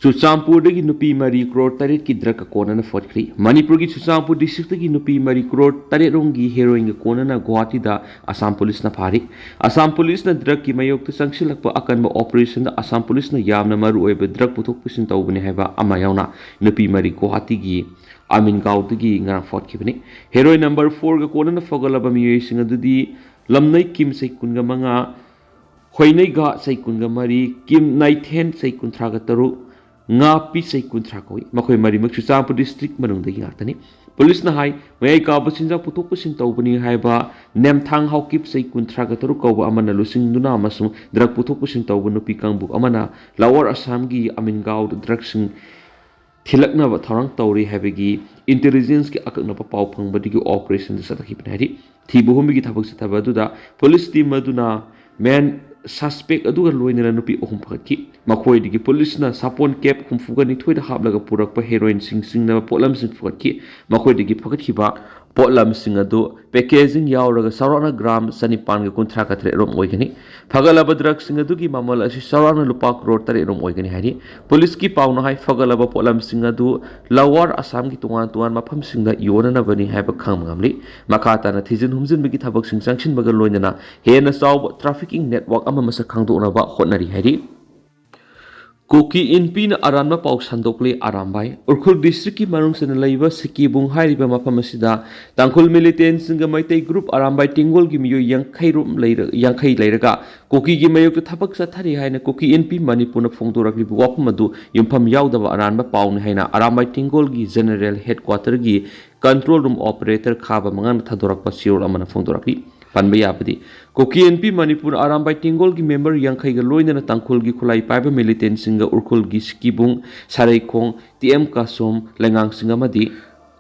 ꯆꯨꯔꯆꯥꯟꯄꯨꯔꯗꯒꯤ ꯅꯨꯄꯤ ꯃꯔꯤ ꯀ꯭ꯔꯣꯔ ꯇꯔꯦꯠꯀꯤ drugꯀ ꯀꯣꯟꯅꯅ ꯐꯣꯠꯈ꯭ꯔꯤ꯫ ꯃꯅꯤꯄꯨꯔꯒꯤ ꯆꯨꯔꯆꯥꯟꯄꯨꯔ districtꯇꯒꯤ ꯅꯨꯄꯤ ꯃꯔꯤ ꯀ꯭ꯔꯣꯔ ꯇꯔꯦꯠ ꯔꯣꯝꯒꯤ heroinꯒ ꯀꯣꯟꯅꯅ ꯒꯨꯋꯥꯍꯥꯇꯤꯗ ꯑꯁꯥꯝ ꯄꯨꯂꯤꯁꯅ ꯐꯥꯔꯤ꯫ ꯑꯁꯥꯝ ꯄꯨꯂꯤꯁꯅ drugꯀꯤ ꯃꯥꯌꯣꯛꯇ ꯆꯪꯁꯤꯜꯂꯛꯄ ꯑꯀꯟꯕ operationꯗ ꯑꯁꯥꯝ ꯄꯨꯂꯤꯁꯅ ꯌꯥꯝꯅ ꯃꯔꯨ ꯑꯣꯏꯕ drug ꯄꯨꯊꯣꯛ ꯄꯨꯁꯤꯟ ꯇꯧꯕꯅꯤ ꯍꯥꯏꯕ ꯑꯃ ꯌꯥꯎꯅ ꯅꯨꯄꯤ ꯃꯔꯤ ꯒꯨꯋꯥꯍꯥꯇꯤꯒꯤ ꯑꯃꯤꯟꯒꯥꯎꯗꯒꯤ ꯉꯔꯥꯡ ꯐꯣꯠꯈꯤꯕꯅꯤ꯫ Heroin number fourꯒ ꯀꯣꯟꯅꯅ ꯐꯒꯠꯂꯕ ꯃꯤꯑꯣꯏꯁꯤꯡ ꯑꯗꯨꯗꯤ ꯂꯝꯅꯩ ꯀꯤꯝ ꯆꯍꯤ ꯀꯨꯟꯒ ꯃꯉꯥ, ꯍꯣꯏꯅꯩꯒ ꯆꯍꯤ ꯀꯨꯟꯒ ꯃꯔꯤ, ꯀꯤꯝ ꯅꯥꯏꯊꯦꯟ ꯆꯍꯤ ꯀꯨꯟꯊ꯭ꯔꯥꯒ ꯇꯔꯨꯛ, ꯉꯥꯄꯤ ꯆꯍꯤ ꯀꯨꯟꯊ꯭ꯔꯥ ꯀꯧꯏ꯫ ꯃꯈꯣꯏ ꯃꯔꯤꯃꯛ ꯆꯨꯔꯆꯥꯟꯄꯨꯔ district ꯃꯅꯨꯡꯗꯒꯤ ꯉꯥꯛꯇꯅꯤ꯫ ꯄꯨꯂꯤꯁꯅ ꯍꯥꯏ, ꯃꯌꯥꯏ ꯀꯥꯕ ꯆꯤꯟꯖꯥꯛ ꯄꯨꯊꯣꯛ ꯄꯨꯁꯤꯟ ꯇꯧꯕꯅꯤ ꯍꯥꯏꯕ ꯅꯦꯝꯊꯥꯡ ꯍꯥꯎꯀꯤꯞ ꯆꯍꯤ ꯀꯨꯟꯊ꯭ꯔꯥꯒ ꯇꯔꯨꯛ ꯀꯧꯕ ꯑꯃꯅ ꯂꯨꯆꯤꯡꯗꯨꯅ ꯑꯃꯁꯨꯡ drug ꯄꯨꯊꯣꯛ ꯄꯨꯁꯤꯟ ꯇꯧꯕ ꯅꯨꯄꯤ ꯀꯥꯡꯕꯨ ꯑꯃꯅ Lower Assamꯒꯤ ꯑꯃꯤꯟꯒꯥꯎꯗ drugꯁꯤꯡ ꯊꯤꯜꯂꯛꯅꯕ ꯊꯧꯔꯥꯡ ꯇꯧꯔꯤ ꯍꯥꯏꯕꯒꯤ intelligenceꯀꯤ ꯑꯀꯛꯅꯕ ꯄꯥꯎ ꯐꯪꯕꯗꯒꯤ operationꯗ ꯆꯠꯊꯈꯤꯕꯅꯤ ꯍꯥꯏꯔꯤ꯫ ꯊꯤꯕ ꯍꯨꯝꯕꯒꯤ ꯊꯕꯛ ꯆꯠꯊꯕ ꯑꯗꯨꯗ ꯄꯨꯂꯤꯁ team ꯑꯗꯨꯅ main suspect ꯑꯗꯨꯒ ꯂꯣꯏꯅꯅ ꯅꯨꯄꯤ ꯑꯍꯨꯝ ꯐꯒꯠꯈꯤ꯫ ꯃꯈꯣꯏꯗꯒꯤ ꯄꯨꯂꯤꯁꯅ ꯁꯥꯄꯣꯟ ꯀꯦꯞ ꯍꯨꯝꯐꯨꯒ ꯅꯤꯊꯣꯏꯗ ꯍꯥꯞꯂꯒ ꯄꯨꯔꯛꯄ heroinꯁꯤꯡ ꯆꯤꯡꯅꯕ ꯄꯣꯠꯂꯝꯁꯤꯡ ꯐꯒꯠꯈꯤ꯫ ꯃꯈꯣꯏꯗꯒꯤ ꯐꯒꯠꯈꯤꯕ ꯄꯣꯠꯂꯝꯁꯤꯡ ꯑꯗꯨ packaging ꯌꯥꯎꯔꯒ ꯆꯥꯎꯔꯥꯛꯅ gram ꯆꯅꯤꯄꯥꯟꯒ ꯀꯨꯟꯊ꯭ꯔꯥꯒ ꯇꯔꯦꯠ ꯔꯣꯝ ꯑꯣꯏꯒꯅꯤ꯫ ꯐꯒꯠꯂꯕ drugꯁꯤꯡ ꯑꯗꯨꯒꯤ ꯃꯃꯜ ꯑꯁꯤ ꯆꯥꯎꯔꯥꯛꯅ ꯂꯨꯄꯥ ꯀ꯭ꯔꯣꯔ ꯇꯔꯦꯠ ꯔꯣꯝ ꯑꯣꯏꯒꯅꯤ ꯍꯥꯏꯔꯤ꯫ ꯄꯨꯂꯤꯁꯀꯤ ꯄꯥꯎꯅ ꯍꯥꯏ, ꯐꯒꯠꯂꯕ ꯄꯣꯠꯂꯝꯁꯤꯡ ꯑꯗꯨ Lower Assamꯒꯤ ꯇꯣꯉꯥꯟ ꯇꯣꯉꯥꯟꯕ ꯃꯐꯝꯁꯤꯡꯗ ꯌꯣꯟꯅꯅꯕꯅꯤ ꯍꯥꯏꯕ ꯈꯪꯕ ꯉꯝꯂꯤ꯫ ꯃꯈꯥ ꯇꯥꯅ ꯊꯤꯖꯤꯟ ꯍꯨꯝꯖꯤꯟꯕꯒꯤ ꯊꯕꯛꯁꯤꯡ ꯆꯪꯁꯤꯟꯕꯒ ꯂꯣꯏꯅꯅ ꯍꯦꯟꯅ ꯆꯥꯎꯕ trafficking network ꯑꯃ ꯃꯁꯛ ꯈꯪꯗꯣꯛꯅꯕ ꯍꯣꯠꯅꯔꯤ ꯍꯥꯏꯔꯤ꯫ ꯀꯨꯀꯤ ꯏꯟꯄꯤꯅ ꯑꯔꯥꯟꯕ ꯄꯥꯎ ꯁꯟꯗꯣꯛꯂꯦ꯫ ꯑꯔꯥꯝꯕꯥꯏ꯫ ꯎꯈ꯭ꯔꯨꯜ district ꯀꯤ ꯃꯅꯨꯡ ꯆꯟꯅ ꯂꯩꯕ ꯁꯤꯀꯤꯕꯨꯡ ꯍꯥꯏꯔꯤꯕ ꯃꯐꯝ ꯑꯁꯤꯗ ꯇꯥꯡꯈꯨꯜ militant ꯁꯤꯡꯒ ꯃꯩꯇꯩ group ꯑꯔꯥꯝꯕꯥꯏ ꯇꯦꯡꯒꯣꯜꯒꯤ ꯃꯤꯑꯣꯏ ꯌꯥꯡꯈꯩ ꯔꯣꯝ ꯂꯩꯔ-, ꯌꯥꯡꯈꯩ ꯂꯩꯔꯒ ꯀꯨꯀꯤꯒꯤ ꯃꯥꯌꯣꯛꯇ ꯊꯕꯛ ꯆꯠꯊꯔꯤ ꯍꯥꯏꯅ ꯀꯨꯀꯤ ꯏꯟꯄꯤ ꯃꯅꯤꯄꯨꯔꯅ ꯐꯣꯡꯗꯣꯔꯛꯂꯤꯕ ꯋꯥꯐꯝ ꯑꯗꯨ ꯌꯨꯝꯐꯝ ꯌꯥꯎꯗꯕ ꯑꯔꯥꯟꯕ ꯄꯥꯎꯅꯤ ꯍꯥꯏꯅ ꯑꯔꯥꯝꯕꯥꯏ ꯇꯦꯡꯒꯣꯜꯒꯤ general headquarter ꯒꯤ control room operator ꯈꯥꯕ ꯃꯉꯥꯅ ꯊꯥꯗꯣꯔꯛꯄ ꯆꯦꯔꯣꯜ ꯑꯃꯅ ꯐꯣꯡꯗꯣꯔꯛꯂꯤ꯫ ꯄꯟꯕ ꯌꯥꯕꯗꯤ, ꯀꯨꯀꯤ ꯏꯟꯄꯤ ꯃꯅꯤꯄꯨꯔ ꯑꯔꯥꯝꯕꯥꯏ ꯇꯦꯡꯒꯣꯜꯒꯤ member ꯌꯥꯡꯈꯩꯒ ꯂꯣꯏꯅꯅ ꯇꯥꯡꯈꯨꯜꯒꯤ ꯈꯨꯠꯂꯥꯏ ꯄꯥꯏꯕ militant ꯁꯤꯡꯒ ꯎꯈ꯭ꯔꯨꯜꯒꯤ ꯁꯤꯀꯤꯕꯨꯡ, ꯁꯥꯔꯩꯈꯣꯡ, ꯇꯤ ꯑꯦꯝ ꯀꯥꯁꯣꯝ, ꯂꯩꯉꯥꯡꯁꯤꯡ ꯑꯃꯗꯤ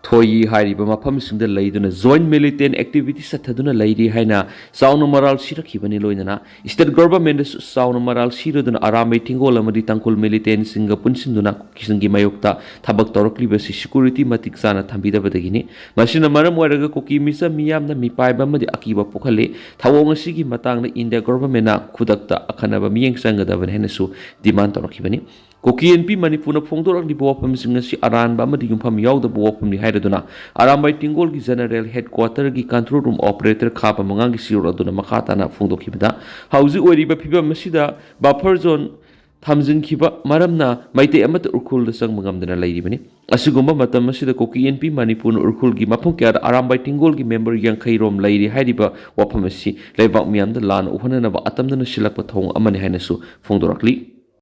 ꯊꯣꯏꯌꯤ ꯍꯥꯏꯔꯤꯕ ꯃꯐꯝꯁꯤꯡꯗ ꯂꯩꯗꯨꯅ joint militant activity ꯆꯠꯊꯗꯨꯅ ꯂꯩꯔꯤ ꯍꯥꯏꯅ ꯆꯥꯎꯅ ꯃꯔꯥꯜ ꯁꯤꯔꯛꯈꯤꯕꯅꯤ꯫ ꯂꯣꯏꯅꯅ state government ꯗꯁꯨ ꯆꯥꯎꯅ ꯃꯔꯥꯜ ꯁꯤꯔꯗꯨꯅ ꯑꯔꯥꯝꯕꯥꯏ ꯇꯦꯡꯒꯣꯜ ꯑꯃꯗꯤ ꯇꯥꯡꯈꯨꯜ militant ꯁꯤꯡꯒ ꯄꯨꯟꯁꯤꯟꯗꯨꯅ ꯀꯨꯀꯤꯁꯤꯡꯒꯤ ꯃꯥꯌꯣꯛꯇ ꯊꯕꯛ ꯇꯧꯔꯛꯂꯤꯕꯁꯤ security ꯃꯇꯤꯛ ꯆꯥꯅ ꯊꯝꯕꯤꯗꯕꯗꯒꯤꯅꯤ꯫ ꯃꯁꯤꯅ ꯃꯔꯝ ꯑꯣꯏꯔꯒ ꯀꯨꯀꯤ ꯃꯤꯆꯝ ꯃꯤꯌꯥꯝꯅ ꯃꯤꯄꯥꯏꯕ ꯑꯃꯗꯤ ꯑꯀꯤꯕ ꯄꯣꯛꯍꯜꯂꯤ꯫ ꯊꯧꯑꯣꯡ ꯑꯁꯤꯒꯤ ꯃꯇꯥꯡꯗ India government ꯅ ꯈꯨꯗꯛꯇ ꯑꯈꯟꯅꯕ ꯃꯤꯠꯌꯦꯡ ꯆꯪꯒꯗꯕꯅꯤ ꯍꯥꯏꯅꯁꯨ demand ꯇꯧꯔꯛꯈꯤꯕꯅꯤ꯫ ꯀꯨꯀꯤ ꯏꯟꯄꯤ ꯃꯅꯤꯄꯨꯔꯅ ꯐꯣꯡꯗꯣꯔꯛꯂꯤꯕ ꯋꯥꯐꯝꯁꯤꯡ ꯑꯁꯤ ꯑꯔꯥꯟꯕ ꯑꯃꯗꯤ ꯌꯨꯝꯐꯝ ꯌꯥꯎꯗꯕ ꯋꯥꯐꯝꯅꯤ ꯍꯥꯏꯔꯗꯨꯅ ꯑꯔꯥꯝꯕꯥꯏ ꯇꯦꯡꯒꯣꯜꯒꯤ general headquarter ꯒꯤ control room operator ꯈꯥꯕ ꯃꯉꯥꯒꯤ ꯆꯦꯔꯣꯜ ꯑꯗꯨꯅ ꯃꯈꯥ ꯇꯥꯅ ꯐꯣꯡꯗꯣꯛꯈꯤꯕꯗ, ꯍꯧꯖꯤꯛ ꯑꯣꯏꯔꯤꯕ ꯐꯤꯕꯝ ꯑꯁꯤꯗ buffer zone ꯊꯝꯖꯤꯟꯈꯤꯕ ꯃꯔꯝꯅ ꯃꯩꯇꯩ ꯑꯃꯠꯇ ꯎꯈ꯭ꯔꯨꯜꯗ ꯆꯪꯕ ꯉꯝꯗꯅ ꯂꯩꯔꯤꯕꯅꯤ꯫ ꯑꯁꯤꯒꯨꯝꯕ ꯃꯇꯝ ꯑꯁꯤꯗ ꯀꯨꯀꯤ ꯏꯟꯄꯤ ꯃꯅꯤꯄꯨꯔꯅ ꯎꯈ꯭ꯔꯨꯜꯒꯤ ꯃꯐꯝ ꯀꯌꯥꯗ ꯑꯔꯥꯝꯕꯥꯏ ꯇꯦꯡꯒꯣꯜꯒꯤ member ꯌꯥꯡꯈꯩ ꯔꯣꯝ ꯂꯩꯔꯤ ꯍꯥꯏꯔꯤꯕ ꯋꯥꯐꯝ ꯑꯁꯤ ꯂꯩꯕꯥꯛ ꯃꯤꯌꯥꯝꯗ ꯂꯥꯟꯅ ꯎꯍꯟꯅꯅꯕ ꯑꯇꯝꯅꯅ ꯁꯤꯜꯂꯛꯄ ꯊꯧꯑꯣꯡ ꯑꯃꯅꯤ ꯍꯥꯏꯅꯁꯨ ꯐꯣꯡꯗꯣꯔꯛꯂꯤ꯫